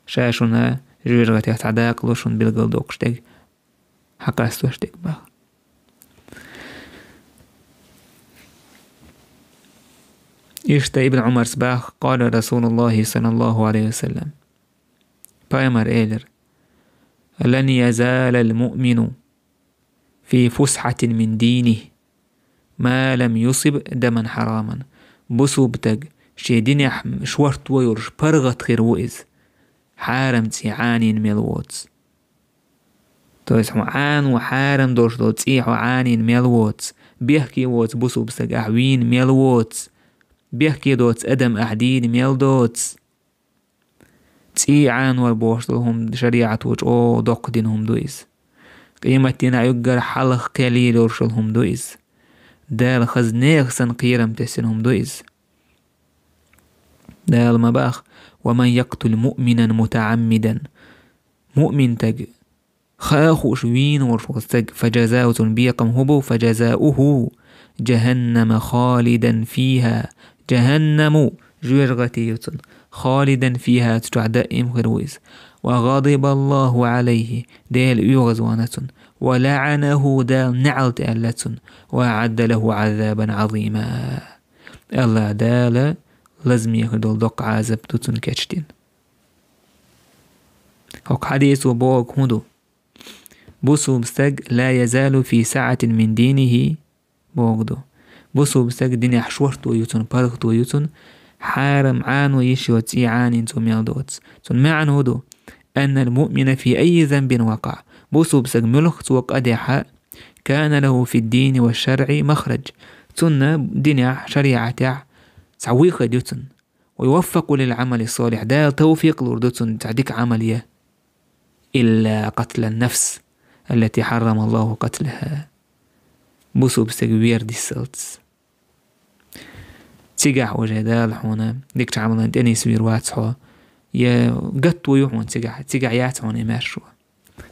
ша шуна жоьжахатех цхьа дакъа ло шуна билгалдоккхуш дерг, хьакъастош дерг, баха. Иштта Ибн Ӏумарс баха, قال رسول الله صلى الله عليه وسلم. Пайхамар элира: «لن يزال المؤمن في فسحة من دينه ما لم يصب دما حراما». Бусулба стаг шен динехь шорто йолуш паргӀат хир ву иза, хьарам цӀий Ӏанийна мел воцу. То есть хьо Ӏано хьарам долуш долу цӀий хьо Ӏанийна мел воцу, бехке воцу бусулба стаг ахь вийна мел воцу, бехке доцу адам ахь дийна мел доцу. ЦӀий Ӏанор бохуш долу хӀума шариӀато чӀогӀа доккха дина хӀума ду иза. Къематдийнахь уггар хьалха кхел йийр йолуш йолу хӀума ду иза. Дала хаза нехан санна кхерам тесна хӀума ду иза. Дала ма баха: «ومن يقتل مؤمنا متعمدا». Муъмин стаг, хаа хууш вийна волуш волу стаг, «فجزاؤه», цунна бекхам хӀун бу, «فجزاؤه جهنم خالدا فيها». Джаханнаму, жоьжахати ю цунна. «خالدا فيها», цу чохь даим хир ву иза. «وغضب الله عليه», Дела оьгӀазвахна цунна. «ولعنه», Дала неӀалт аьлла цунна. «وأعد له عذابا عظيما». Аллах Дала лазаме хир долу доккха Ӏазап ду цунна кечдина. ХӀокху хьадисо бохург хӀун ду? Бусулба стаг «لا يزال في سعة من دينه» бохург ду. Бусулба стаг динехь шорто ю цунна, паргӀато ю цунна, хьарам Ӏано йиш йоцу цӀий Ӏанийна цо мел доцу. Цунна маьӀна хӀун ду? «أن المؤمن في أي ذنب وقع». Бусулба стаг муьлхха цо къа дехьа, «كان له في الدين والشرع مخرج». Цунна динехь, шариӀатехь цхьа выход ю цунна. «ويوفق للعمل الصالح», Дала тавфикъ лур ду цунна цхьа дика Ӏамал ян. «إلا قتل النفس التي حرم الله قتلها». Бусулба стаг вер диссалц. Цигахь уже Дала хьуна дикачу Ӏамалан тӀе нисвийр вац хьо, я гатто ю хьуна цигахь, цигахь яц хьуна и маьршо.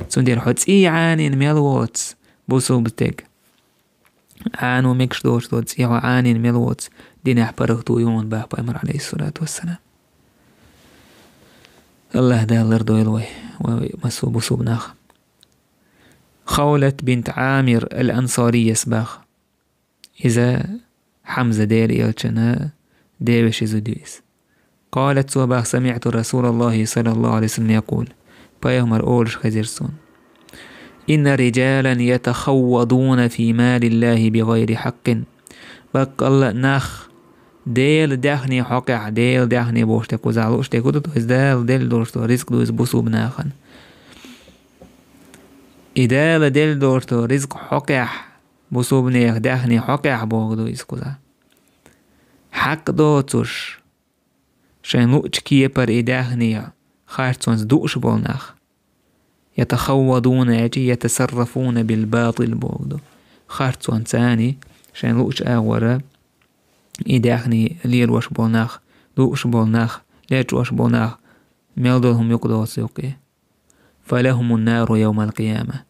Цундела хьо цӀий Ӏанийна мел воцу, бусулба стаг. Ӏано мегаш доцу цӀий хьо Ӏанийна мел воцу, динехь паргӀато ю хьуна, баха пайхамар, Ӏалайхиссалату вассалам. Аллах Дала лардойла вай, вай массо а бусулба нах. Хавлат бинт Ӏамир ал-Ансарияс баха. Иза Хьамза, Делан элчанан девеши зуда ю иза. قالت, цо баха: سمعت رسول الله صلى الله عليه وسلم يقول, пайхамар олуш хезира суна: إن رجالا يتخوضون في مال الله بغير حق. Баккъалла а нах Делан даьхни хьокъехь, Делан даьхни бохуш дерг кхузахь лууш дерг хӀун ду, иза Дала делла долуш долу ризкъ ду иза бусулба нахана. И Дала делла долуш долу ризкъ хьокъехь Бусалба нехан даьхни хьокъехь бохург ду иза кхузахь. Хьакъ доцуш, шайн луъучу кепара и даьхни харцонца дууш болу нах. يتخوضون аьлча, يتصرفون بالباطل бохург ду. Харцонца царна шайн луъучу агӀора и даьхни лелош болу нах, дууш болу нах, лечкъош болу нах, мел долу хӀума юкъа доцу юккъе. فلهم النار يوم القيامة.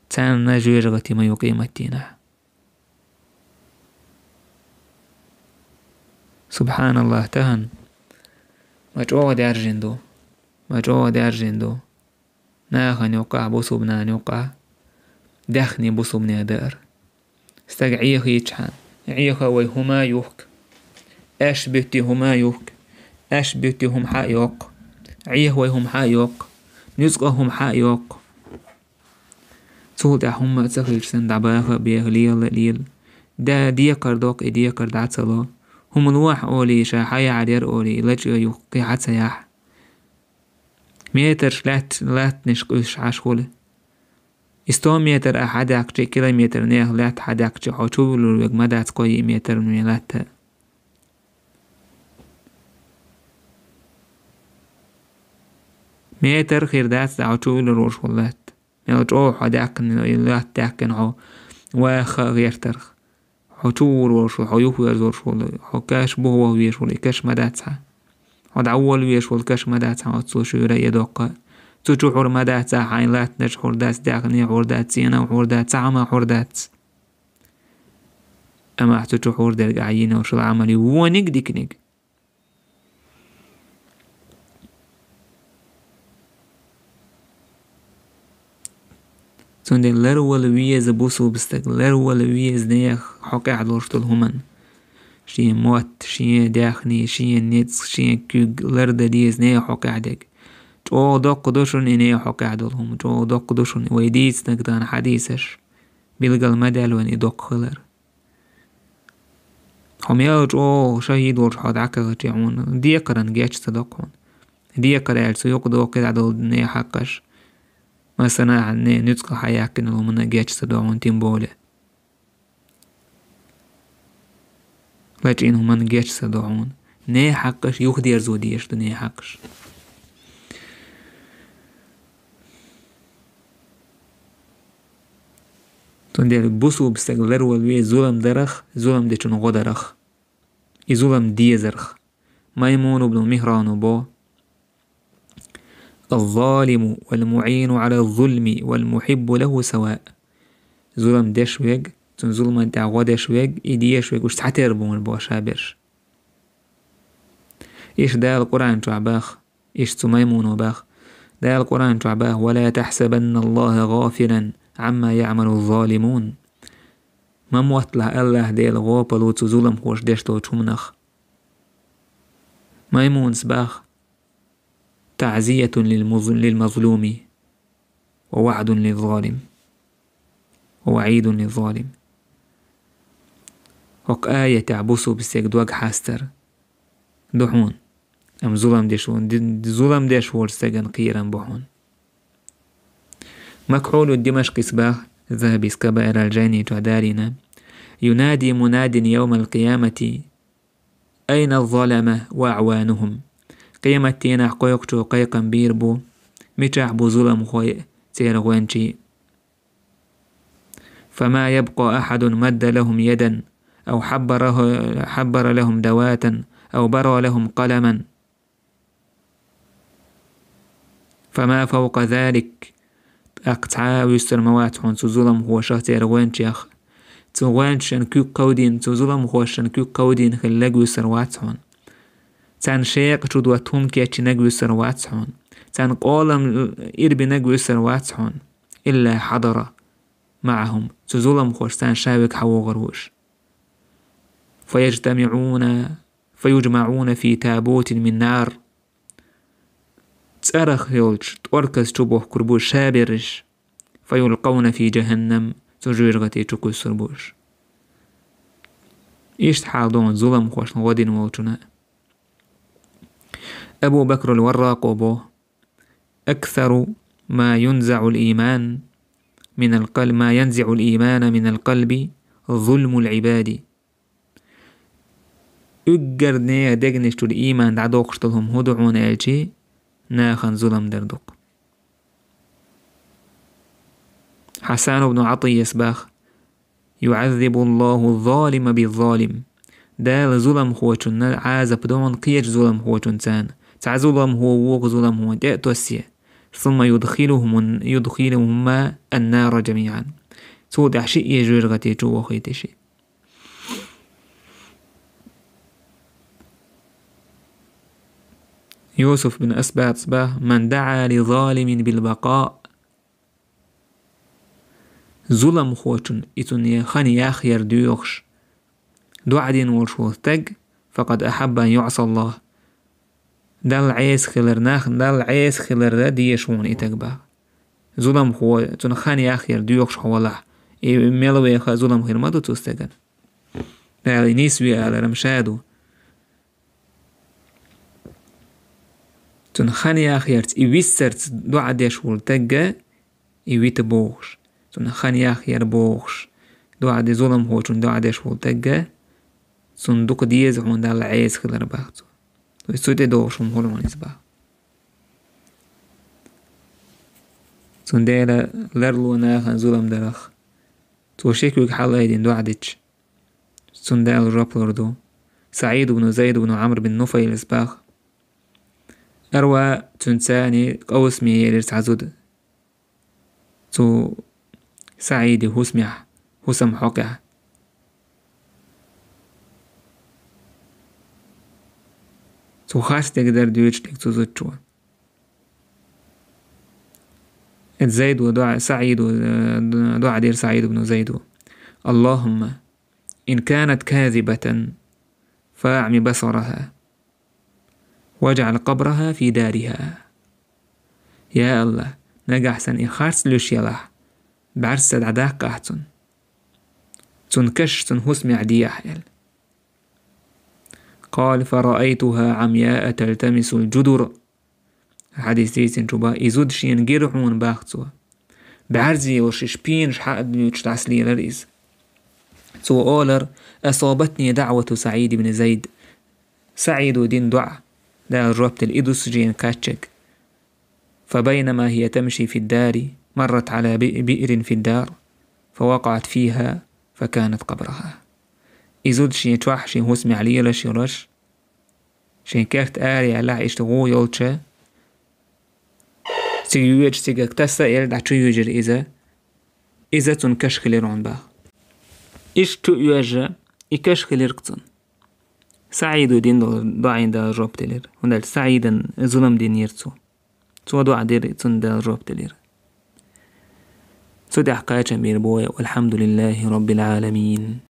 Царна жоьжахати ма ю къематдийнахь. СубхьаналлахӀ, тахана ма чӀогӀа даьржина ду, ма чӀогӀа даьржина ду. Нахана юккъахь, бусалба нахана юккъахь даьхни бусалба нехан даар. Стаг Ӏехийчхьана, Ӏеха вай хӀума юхку. Аьшпа буьтти хӀума юхку. Аьшпа буьтти хӀума хьа а йоккху. Ӏеха вай хӀума хьа а йоккху. Нуьцкъа хӀума хьа а йоккху. Цул тӀаьхьа хӀумма а ца хилча санна, дӀабаха а беха, лела а лела. Да декхар доккху, и декхар дӀа ца ло. ХӀума лохьа олий, ша хьан яхьар яра олий, лачкъа юххе хьан ца яхь. Метраш лаьтта, латтанаш къуьйсуш Ӏаш хуьлу. И сто метр ахь хьан даьккхича, километр нехан лаьтта хьан даьккхича, хьо чу вуьллур верг ма дац кхо-йиъ метр вен лаьтта. Метр хир дац, да хьо чу вуьллур волуш волу лаьтта. Мел чӀогӀа хьо даьккхина, и латта даьккхина хьо, ваха а гӀертарх. Хьо чу вур волуш волу, хьо юхаверзорш волу, хьо каш буха ваха веш волу, и каш ма дац хьан. Хьо дӀаволла веш волу каш ма дац хьан, оццул шуьйра а, я доккха а. Цу чу хьур ма дац ахь, хьайн латтанаш хьур дац, даьхни хьур дац, цӀена хьур дац, цхьа хӀума хьур дац. Амма ахь цу чу хьур дерг ахь йина йолуш йолу Ӏамал ю вониг диканиг. Цундела ларвала веза бусалба стаг, ларвала веза нехан хьокъехь долуш долу хӀуманна. Шен мотт, шен даьхни, шен ницкъ, шен куьг лардан деза нехан хьокъехь дерг. ЧӀогӀа доккха ду шуна и нехан хьокъехь долу хӀума, чӀогӀа доккха ду шуна вай дийцинарг тахана хьадисаш. Билгал ма даьлла вайн и доккха хилар. Хьо мел чӀогӀа шахӀид волуш хьо дӀакхаьчча хьуна, декхаран геч ца до хьуна. Декхар аьлча, цу юкъа доккхий дӀадолу нехан хьакъаш. Масала, ахь не нуьцкъах хьан яьккхина йолу хӀуманна геч ца до хьуна, тем более. Лачкъийна хӀуманна геч ца до хьуна. Нехан хьакъаш юхадерзо дезаш ду, нехан хьакъаш. Цундела бусалба стаг ларвала веза зулам дарах, зулам дечунна гӀо дарах, и зулам дезарх. Маймун ибн Михрана бо: الظالم والمعين على الظلم والمحب له سواء. Зулам деш верг, цунна зуламан тӀехь гӀо деш верг, и дезаш верг уьш цхьатерра бу боху ша берш. Иштта Дала Къуръан чохь боху, иштта цу Маймуно боху. Дала Къуръан чохь боху: ولا تحسبن الله غافلا عما يعمل الظالمون. Ма мотталахь АллахӀ Дела гӀопал ву цу зуламхоша деш долчу хӀуманах. Маймунас боху: تعزية للمظ-، للمظلوم ووعد للظالم ووعيد للظالم. ХӀокху аятехь бусалба стеган дог хьастар ду хьуна, амма зулам деш ву-, ди-, зулам деш волчу стеган кхерам бу хьуна. Макхьул Димашкъис боху, Захабис Кабаир аль-Джайни чохь далийна: ينادي مناد يوم القيامة: أين الظلمة وأعوانهم؟ Къематдийнахь кхойкхучо кхайкхам бийр бу: мичахь бу зуламхой, церан гӀоьнчий? فما يبقى أحد مد لهم يدا أو حبره-، حبر لهم دواة أو برى لهم قلما. فما فوق ذلك. ТӀаккха цхьа а вуьсур ма вац хьуна цу зуламхошах, церан гӀоьнчех. Цу гӀоьнчашан куьг кховдийна, цу зуламхошан куьг кховдийна хила лаг вуьсур вац хьуна. Царна шекъа чу дотта хӀума кечйинарг вуьсур вац хьуна. Царна къолам ирбинарг вуьсур вац хьуна. إلا حضر معهم. Цу зуламхошца царна ша верг хьан вогӀур ву уьш. فيجتمعون، فيجمعون في تابوت من نار. ЦӀарах йолчу тӀорказ чу бохкур бу ша берриш. فيلقون في جهنم. Цу жоьжахати чу кхуьссур бу уьш. Иштта хьал ду хьуна зуламхошна гӀо дина волчунна. Абу Бакр аль-Варракъо бо: أكثر ما ينزع الإيمان من القلب، ما ينزع الإيمان من القلب ظلم العباد. Уггар нехан дегнаш чура ийман дӀадохкаш дола хӀума хӀун да хьона аьлча, нахана зулам дар да-кх. Хьасан ибн Ӏатийяс бах: يعذب الله الظالم بالظالم. Дала зуламхочунна Ӏазап ду хьона кхечу зуламхочунца. Цхьа зуламхо вукху зуламхона тӀе а тоссий. ثم يدخلهم، يدخلهما النار جميعا. Цул тӀаьхьа шиъ а жоьжахати чу вохуьйту шиъ. Юсуф бин Асбатас бах: من دعا لظالم بالبقاء. Зуламхочун, и цунна хан яхъяр доьхуш, доӀа дина волуш волу стаг, فقد أحب أن يعصى الله. Далла Ӏеса хилар, нах Далла Ӏеса хилар дезаш ву хьуна и стаг бах. Зуламхо, цунна хан яхъяр доьхуш хьо валахь, и мел веха зулам хир ма ду цу стагана. Дала и нисве аларам ша ду. Цунна хан яхъярца, и виссарца доӀа деш волу стаг, и вита бохуш. Цунна хан яхъяр бохуш, доӀа де, зуламхочун доӀа деш волу стаг, цунна дукха деза хьуна Далла Ӏеса хилар бах цо. То есть цу тӀе догӀуш хӀума хуьлу хьуна иза бах. Цундела ларло нахана зулам дарах. Цо ши куьг хьалаайдина доӀа дича, цунна Дала жоп лур ду. СаӀид ибн Зайд ибн Ӏамр бин Нуфайлас бах: Арва цуьнан царний къовсаме елира цхьа зуда. Цу СаӀиди хӀусамехь, хӀусам хьокъехь. Цо харц дерг дар дуьйцуш дерг цу зудчо. Эд Зайдо доӀа, СаӀидо, э, доӀа дира СаӀид ибн Зайдо: اللهم إن كانت كاذبة فأعم بصرها واجعل قبرها في دارها. Я АллахӀ, нагахь санна и харц луьйш елахь, бӀаьрса дӀадаккхахь цунна. Цунна каш цунна хӀусамехь дехьа аьлла. قال: فرأيتها عمياء تلتمس الجدر. Хьадис дийцинчо бах, и зуда шена гира хьуна бах цо. БӀаьрзе йолуш и шпинаш хьа а дуьйцуш дӀасалелара иза. Цо олар: أصابتني دعوة سعيد بن زيد. СаӀидо дина доӀа, Дала жоп делла, и ду шена кхаьчнарг. فبينما هي تمشي في الدار مرت على بئ-، بئر في الدار فوقعت فيها فكانت قبرها. И зуда шен чохь шен хӀусамехь лелаш йолуш, шен керта аре яьллахь иштта гӀу йолча, цига йоьжуш, цигахь таса а елла, дӀа чу йоьжира иза. Иза цунна каш хилира хьуна бах. Иштта чу а йоьжна, и каш хилира-кх цунна. СаӀидо дина долу доӀина Дала жоп делира. ХӀунда аьлча СаӀидан зулам динера цо. Цо доӀа дира, цунна Дала жоп делира. Цу тӀехь кхачам бийр бу вай: والحمد لله رب العالمين.